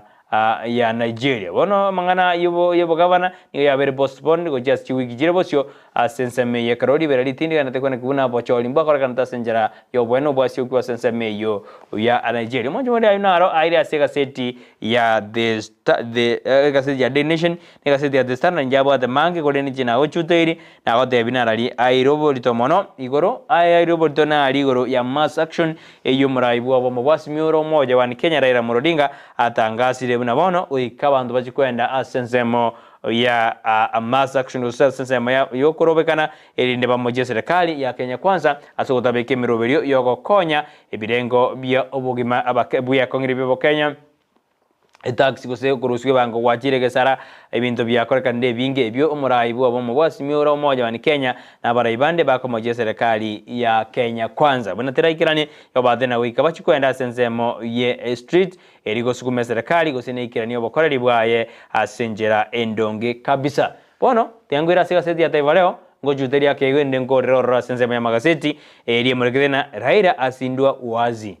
ya Nigeria. Bono amang'ana y'obogavana nigo yabeire postponed gochia ase chiwiki chire bosio ase ensemo eyio ekero ribera ritindiganete kweneki buna obochori mbwakorekanete ase enchera y'oboene obwasiokiwa ase ensemo eyio ya Nigeria. Omonche oria ayio naro aire ase egaseti ya The Star the egaseti ya Daily Nation na egaseti ya The Standard inche abwate mange korende inche nagochuteiri Nagotebia narari aire oborito mono igoro, aye aire oborito nari igoro ya mass action eyio omorai bw'obomo bwa Azimio ore omoja one Kenya Raila Amolo Odinga atangasire buna bono goika abanto bachie kwenda ase ensemo ya mass action gose ase ensemo yokorobekana erinde bamochie eserekari ya Kenya Kwanza ase ogotabeka emeroberio yogokonya ebirengo bia obogima bwekong'ire bi'obokenya. Etax gose okorusigwa ebango gwachire gesara, ebinto biakorekanire ebinge ebio omorai bw'obomo bwa Azimio ore omoja one Kenya na abarai bande bakomochia eserekari ya Kenya Kwanza buna teraikeranie yobate na goika bachie koenda ase ensemo ye street eri gosukuma eserekari gose neikeranie obokoreri bwaye ase enchera endonge kabisa. Bono tiga ase egaseti ya Taifa Leo ngochuteria akeigo erinde nkorere ororo ase ensemo y'amagaseti eri emorekete na Raila asindwa wazi.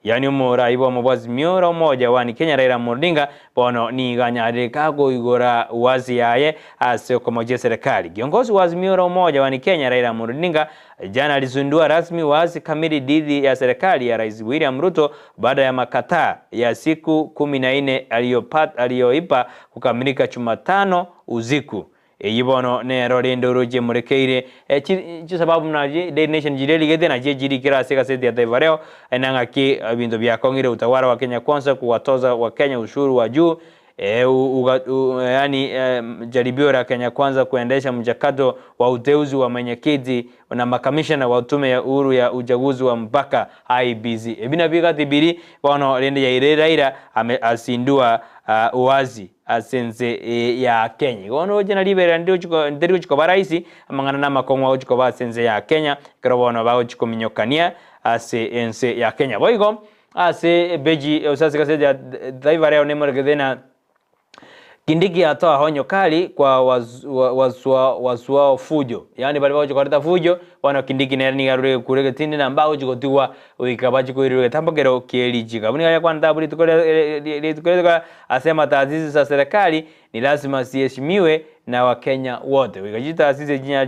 Yaani omorai bw'omobwasi mioro omoja one Kenya Raila Amolo Odinga bono nigo anyarire kagoigora wasi yaye ase okomochia eserekari. Kiongozi wa Azimio la Umoja one Kenya Raila Amolo Odinga jana alizindua rasmi waasi kamili dhidi ya serikali ya Rais William Ruto baada ya makataa ya siku 14 aliyoipa kukamilika Jumatano usiku. Eyio bono nero rende oroche emorekeire chisababu buna Daily Nation chiria erigete nachio chirikire ase egaseti ya Taifa Leo na ng'aki ebinto biakong'ire utawala wa Kenya Kwanza kuwatoza Wakenya ushuru wa juu yaani jaribio la Kenya Kwanza kuendesha mchakato wa uteuzi wa mwenyekiti na makamishna wa tume ya huru ya uchaguzi wa mpaka IEBC. Ebi nabio egati biri bono rende yaire Raila asindua uwazi Ase ense eye ya Kenya. Igo bono roche na riberera nteri gochia koba rahisi, amang'ana na amakong'u agochia koba ase ense ya Kenya, ekero bono bagochia kominyokania ase ense ya Kenya. Boigo ase epeji gose ase egaseti ya Taifa Leo nemorekete ng'a Kindiki atoa onyo kali kwa wazuao fujo, yaani baria bagochia koreta fujo, bono Kindiki nere nigo arure egekuro egetindi na mbagochia gotigwa goika bachie koirerwa egetambo kero kie richiko. Abwo nigo ayakwanete abwo rituko rituko Asema taasisi za serikali ni lazima ziheshimiwe na Wakenya wote. Goika chitaasisi echi nyara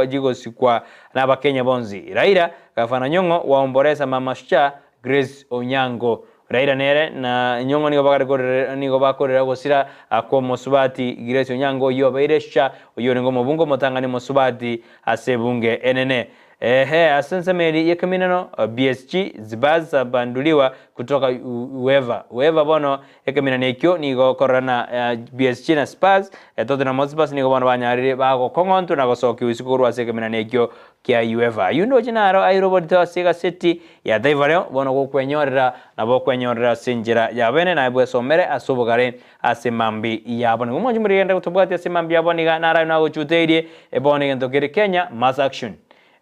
chigosikwa na Abakenya bonsi. Raila, Gavana Nyong'o waomboleza mama Shujaa Grace Onyango. Raila nere na Nyong'o nigo bakare korera nigo bakorera ogosira kw'omosubati Grace Onyango oyio obeire Shujaa oyio orenge omobunge omotang'ani omosubati ase ebunge enene. Ehe, ase ensemo eria y'ekeminano, BSG, Zibaz zabanduliwa kutoka Uefa. Uefa bono ekeminano ekio nigo korora na BSG na Spurs, Tottenham Hotspurs nigo bono banyarire bagokong'ontwa na gosokiwa isiko korwa ase ekeminano ekio kia Uefa. Ayio ndoche naro airoborete ase egaseti ya Taifa Leo, bono gokwenyorera nabo okwenyorera ase enchera ya bene naye bwesomere ase obogare ase mambia yabo. Nigo mwanche morigende gotobwatia ase mambia yabo niga naro aye nagochuteirie bono egento kere Kenya mass action.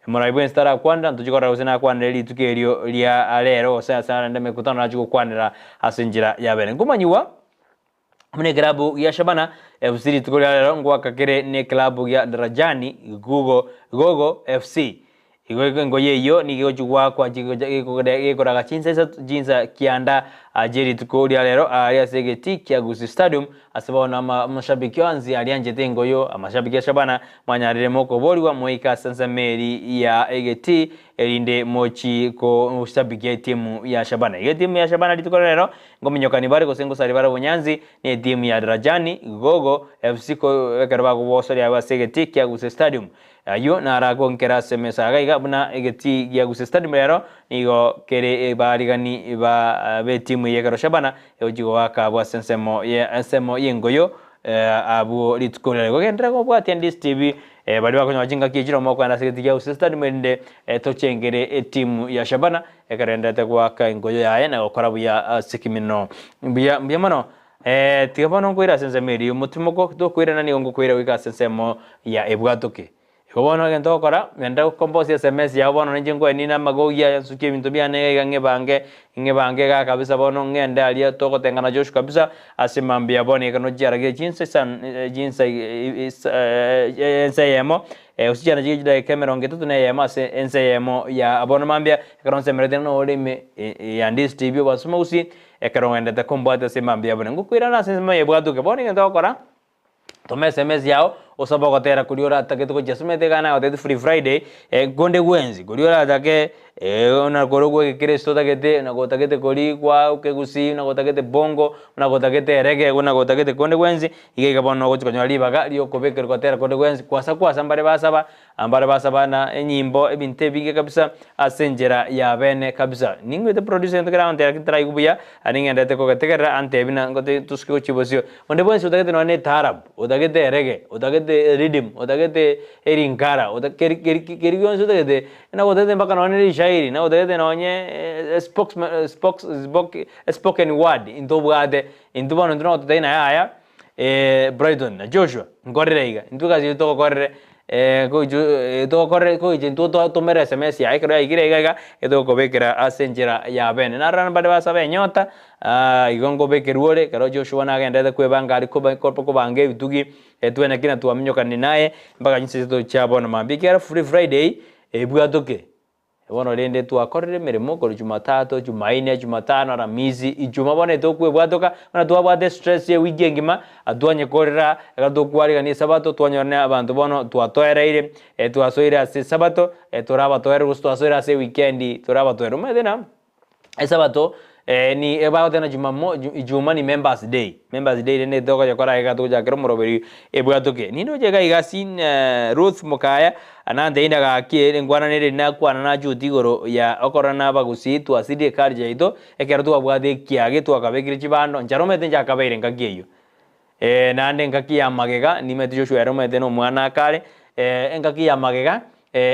Morai bwensi tarakwanera, ntochie korora gose nakwanere rituko erio ria rero gose ase arende emekutano nachie gokwanera ase enchera ya bene. Nkomanyigwa buna ekerabu gia Shabana FC rituko ria rero ngoaka kere ne eklabu gia Darajani Gugo Gogo FC. Igo engoyi eyio nigo egochia goakwa gekoraga chinsa isato chinsa kianda chie rituko ria rero aaria ase egetii kia Gusii Stadium ase bono amashabiki onsi aria anchete engoyo amashabiki a Shabana mwanyarire mokoborigwa moike ase ensemo eri ya egetii erinde mochi koshabikia etimu ya Shabana. Igo etimu ya Shabana rituko ria rero nkominyokani bare gose ngosari bare obonyansi ne etimu ya Darajani Gogo FC ko ekero bagobosoria abwo ase egetii kia Gusii Stadium. Ayio naragonkere ase emesa iga iga buna egetii gia Gusii Stadium rero nigo kere ebarigani ba b'etimu eye ekero Shabana egochia goaka abwo ase ensemo ye ensemo y'engoyo abwo rituko riria. Igo genderera kobwatia Ndisi TV baria bakonyora chingaki echi nomo okogenda ase egetii gia Gusii Stadium erinde tochengere etimu ya Shabana ekero egendererete goaka engoyo yaye na gokora buya ase kimino. Mbuya mbuya mono. Tiga bono nkoire ase ensemo eria y'omotimoko, tokoirana nigo ngokoira goika ase ensemo ya ebwatoke. Igo bono egento ogokora, genda okomposie esemesi yao bono ninche nkoe ninde amagogi aya nsukie ebinto biane iga iga ng'ebange, ng'ebange igaa kabisa bono ng'ende aria togotenga na Joshua kabisa ase mambia bono iga nochiaragire chinsa isano chinsa ensa eyemo, gose chiana chiria chidakika emerongo etato na eyemo ase ensa eyemo ya bono mambia, ekero nsemeretie nore ime ya Ndisi TV obasome gusii. Ekero ogendete kombwata ase mambia abwo, ningokoirana ase ensemo y'ebwatoke. Bono egento ogokora, toma esemesi yao, osabe ogotera koria oratagete gochia ase omanyete iga nagotebeti free Friday, konde gwensi, koria oratake buna korwa egekristo otagete, buna gotagete koria kwa ekegusii, buna gotagete bongo, buna gotagete erege, buna gotagete konde gwensi, iga iga bono ogochi konyora ribaga riokobekerwa gotera konde gwensi, kwasa kwasa mbare basaba. Ambare basaba na enyimbo ebinto ebinge kabisa ase enchera ya bene kabisa. Ningwete producer gento kere agontebia lakini taraigwa buya, aria ning'enderete kogetegerera antebi na ngote tosuke gochia bosio. Onde bwensi otagete nonya na etaarab, otagete erege, otagete riddim, otagete erinkara, ota keri keri keri gionsi otagete, nagotagete mpaka nonya na rishairi, nagotagete nonye spokesman spokes spoke spoken word intobwate, intwe bono intwe nogototebia ng'a yaya. Brighton na Joshua, nkorere iga, intwe egasi eyio togokorere togokorere koicha intwe totomere esemesi yaye ekero yaikire iga iga, etogokobekera ase enchera ya bene. Narora mbare basabe enyota, igo nkobekerwa ore, ekero Joshua nagenderete kwebanga aria koba kobanga ebitugi, twene ki twaminyokani naye, mpaka chinsa chiaito chia bono mambia, ekiagera free Friday, ebwatoke. Bono rende twakorire emeremo korwa Jumatatu, Jumaine, Jumatano, Aramisi, Ijuma bono etokwebwatoka, buna twabwate estress ye ewiki engima, twanyekorera, ekero tokwarigania esabato twanyora na abanto bono twatoereire, twasoire ase esabato, tore abatoereru gose twasoire ase ewikendi tore abatoereru. Omanyete ng'a esabato ni bagoteba ng'a jumamo ijuma ni members day, members day rende togoyekora iga togochakera omoroberi ebwatoke. Nindoche iga iga sin Ruth Mokaya, nantebia gaki enkwana nere nakwana nachuti igoro ya okorora na abagusii twasirire eculture yaito, ekero twabwate ekiage twakabekire chibando, nchara omanyete inche akabeire engaki eyio. Naende engaki ya magega, nimanyete Joshua ere omanyete na omwana akare, engaki ya magega,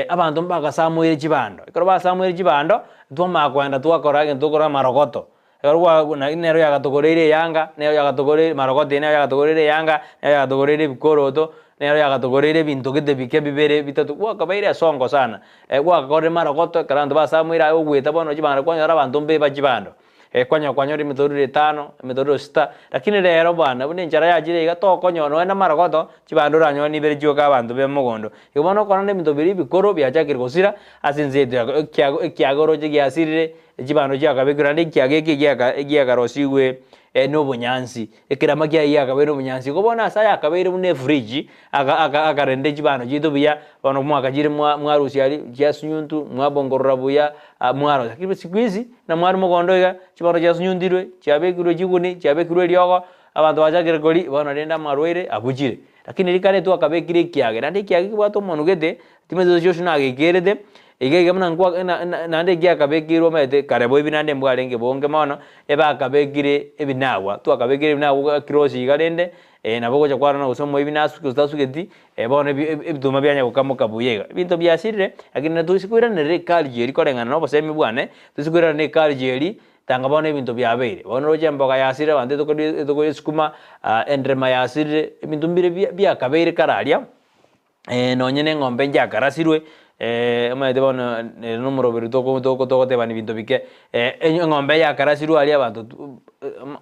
abanto mbagasamoire chibando. Ekero basamoire chibando, twamanya kogenda twakora egento tokora amarogoto. Ekero gwa na nero yagatogoreire eyanga, nero yagatogoreire marogoto eye nero yagatogoreire eyanga, nero yagatogoreire ebikoroto, nero yagatogoreire ebinto gete bike bibere bitato, gwakabeire esongo sana. Gwagakorire marogoto ekero abanto basamoire aye ogoeta bono chibando kwanyora abanto mbeba chibando. Kwanyora kwanyora emitoriro etano, emitoriro sita, lakini rero bwana buna enchara yachire iga tokonyora nonya na amarogoto, chibando oranyore nibere chioka abanto be mogondo. Igo bono okora na ebinto biria ebikoro biachakire gosira ase ense yaito ya ekiago ekiago oroche giasirire, chibando chiakabekirwe naende ekiago eke egiaka egiakarosigwe na obonyansi, ekerama kiaye giakabeire obonyansi. Igo bono ase aya akabeire buna efridge, aka aka akarenda chibando chiaito buya, bono mwakachire mwa mwarusia aria chiasunyuntu, mwabongorora buya, mwarosia. Lakini siku hizi, na mwari mogondo iga, chibando chiasunyuntirwe, chiabekirwe chiguni, chiabekirwe eriogo, abanto bachakire koria, bono rende amarwaire abuchire. Lakini rikare twakabekire ekiage, naende ekiage kebwate omonwe gete, timanyeti gose Joshua nagekerete. Iga iga buna nkwa na na naende ekiakabekeirwe omanyete kare boibi naende mbwarenge bonge mono, ebakabekire ebinagwa, twakabekire ebinagwa across iga rende, nabo ogocha kwarora gose omoibi nasuke gose tasugeti, bono ebi ebituma bianya gokamoka buya iga. Ebinto biasirire, lakini natoise koiranerera eculture eria koreng'ana na obosemi bwane, toise koirana eculture eria, tanga bono ebinto biabeire. Bono oroche emboga yasirire abanto etokoria etokoria esukuma, enderema yasirire, ebinto mbire bia biakabeire kare aria. Nonye na eng'ombe nchiakarasirwe, omanyete bono ere na omoroberi toko toko togotebani ebinto bike, eng'ombe yakarasirwe aria abanto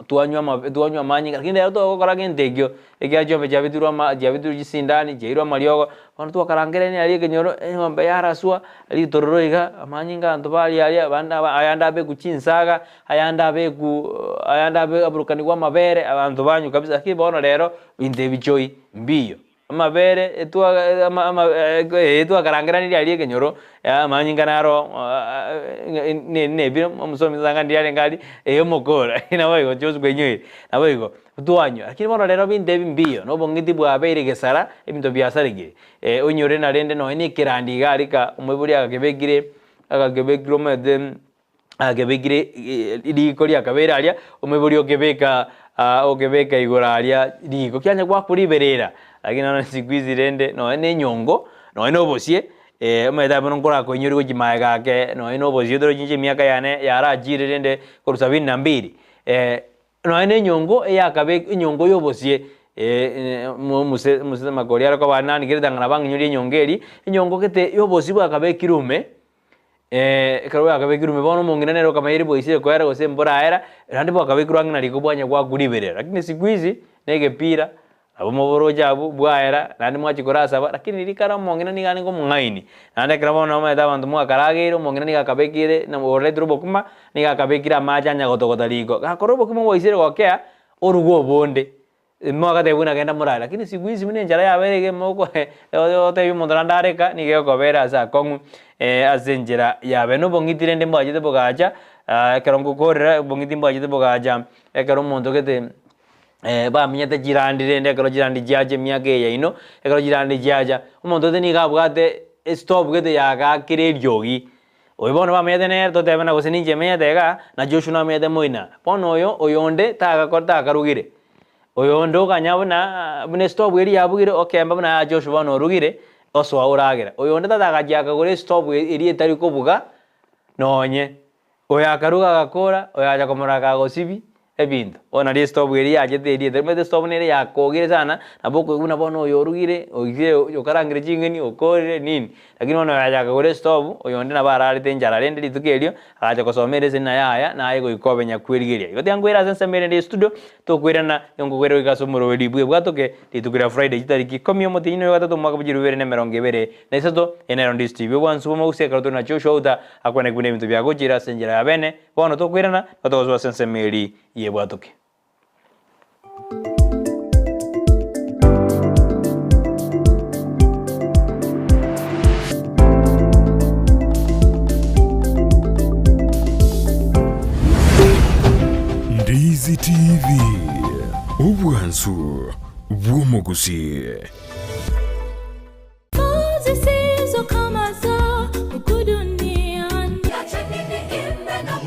twanywa ama twanywa amanyinga, lakini rero togokora gento ekio, ekiagera chiombe chiabetirwe ama chiabetirwe chisindani, chiairwe amariogo, bono twakarangerania aria ekenyoro, eng'ombe yaraswa, ritororo iga, amanyinga abanto baria aria, abande aba ayande abekwa chinsaga, ayande abekwa ayande abe aburukanigwa amabere, abanto banywa kabisa, lakini bono rero, binto ebi choi mbiyo. Amabere etwa ama ama eh twakarangeranirie aria ekenyoro, amanyinga naro ne nebio omosomi tanga ndiria arenge aria, eh omokora naboigo chionsi kwainyoire, naboigo twanywa. Lakini bono rero ebinto ebi mbiyo, na obong'iti bwabeire gesara, ebinto biasarekire, onyore narende nonye na ekerandi iga aria ka omoibori agakebekire, agakebekire omanyete. Akebekire riko riakabeire aria, omoibori okebeka okebeka igoro aria riko, kianya gwakoriberera, lakini bono siku hizi rende nonya na enyongo, nonya na obosie, omanyete abwo nkorakoinyori gochia magega ake, nonya na obosie torochi inche emiaka yane yarachire rende korwa sabini na mbili, Nonya nenyongo eyakabe enyongo y'obosie, omose omose makori are koba nani kere tang'ana bang'inyorie enyongo eria, enyongo gete y'obosie bwakabekire ime, ekero bwakabekirwe ime bono omong'ina nere okamanyire boisire koera gose mboraera, naende bwakabekirwe ang'e na riko bwanya gwakuriberera. Lakini siku hizi, na egepira. Nabo moboroche abwo bwaera, naende mwachia korasaba, lakini riria kare omong'ina nigo arenge omong'aini. Naende ekero bono omanyete abanto mwakarageire, omong'ina nigo akabekeire na oretire obokima, nigo akabekire amache anya gotogota riko. Gakora obokima bwaisire gokea, oruge obonde, mogatebia buna genda morare. Lakini siku hizi buna enchara yabeire iga moko otebie omonto naende areka, nigo egokobera ase akong'u ase enchera yabe. Na obong'iti rende mbwachete bogacha, ekero ngokorera, obong'iti mbwachete bogacha, ekero omonto gete. bamenyete chirandi rende ekero chirandi chiacha emiaka eye yaino, ekero chirandi chiacha, omonto gete nigo abwate estove gete yagaakire eriogi, oyo bono bamenyete nere totebe na gose ninche menyete igaa, na Joshua namenyete moina. Bono oyo, oyonde tagako takarugire, oyonde okanya buna buna estove eria yabugire okemba buna yaya Joshua bono orugire, osoa oragera. Oyonde tata agachia akagora estove eria etari kobuga nonye. Oyo akaruga agakora, oyo agacha komorora kagosibia ebinto. Bono nario estovu eria yachete eria etari omanyete estovu nere yakogire sana, nabo okoigwa buna bono oyo orugire, oisire okarangire ching'eni, okorire nini. Lakini bono oyo agacha akagora estovu, oyonde nabo ararete enchara rende rituko erio, agacha kosoma ereseni naye aya, naye goika obe nyakwerigeria. Igo tiga nkoire ase ensemo ere ende y'estudio, tokoirana, nigo nkokoira goika ase omorweri bw'ebwatoke, rituko ria Friday chitariki ikomi omotienyi na oyogatatu omwaka bwa chilifu ibere na emerongo ebere na isato, eye nero Ndisi TV, obwansu bw'omogusii ekero tore na Joshua Outa, Akwane buna ebinto biagochire ase enchera ya bene, bono tokoirana, na togosoa ase ensemo eria y'ebwatoke. Ndizi TV, obwansu bw'omogusii.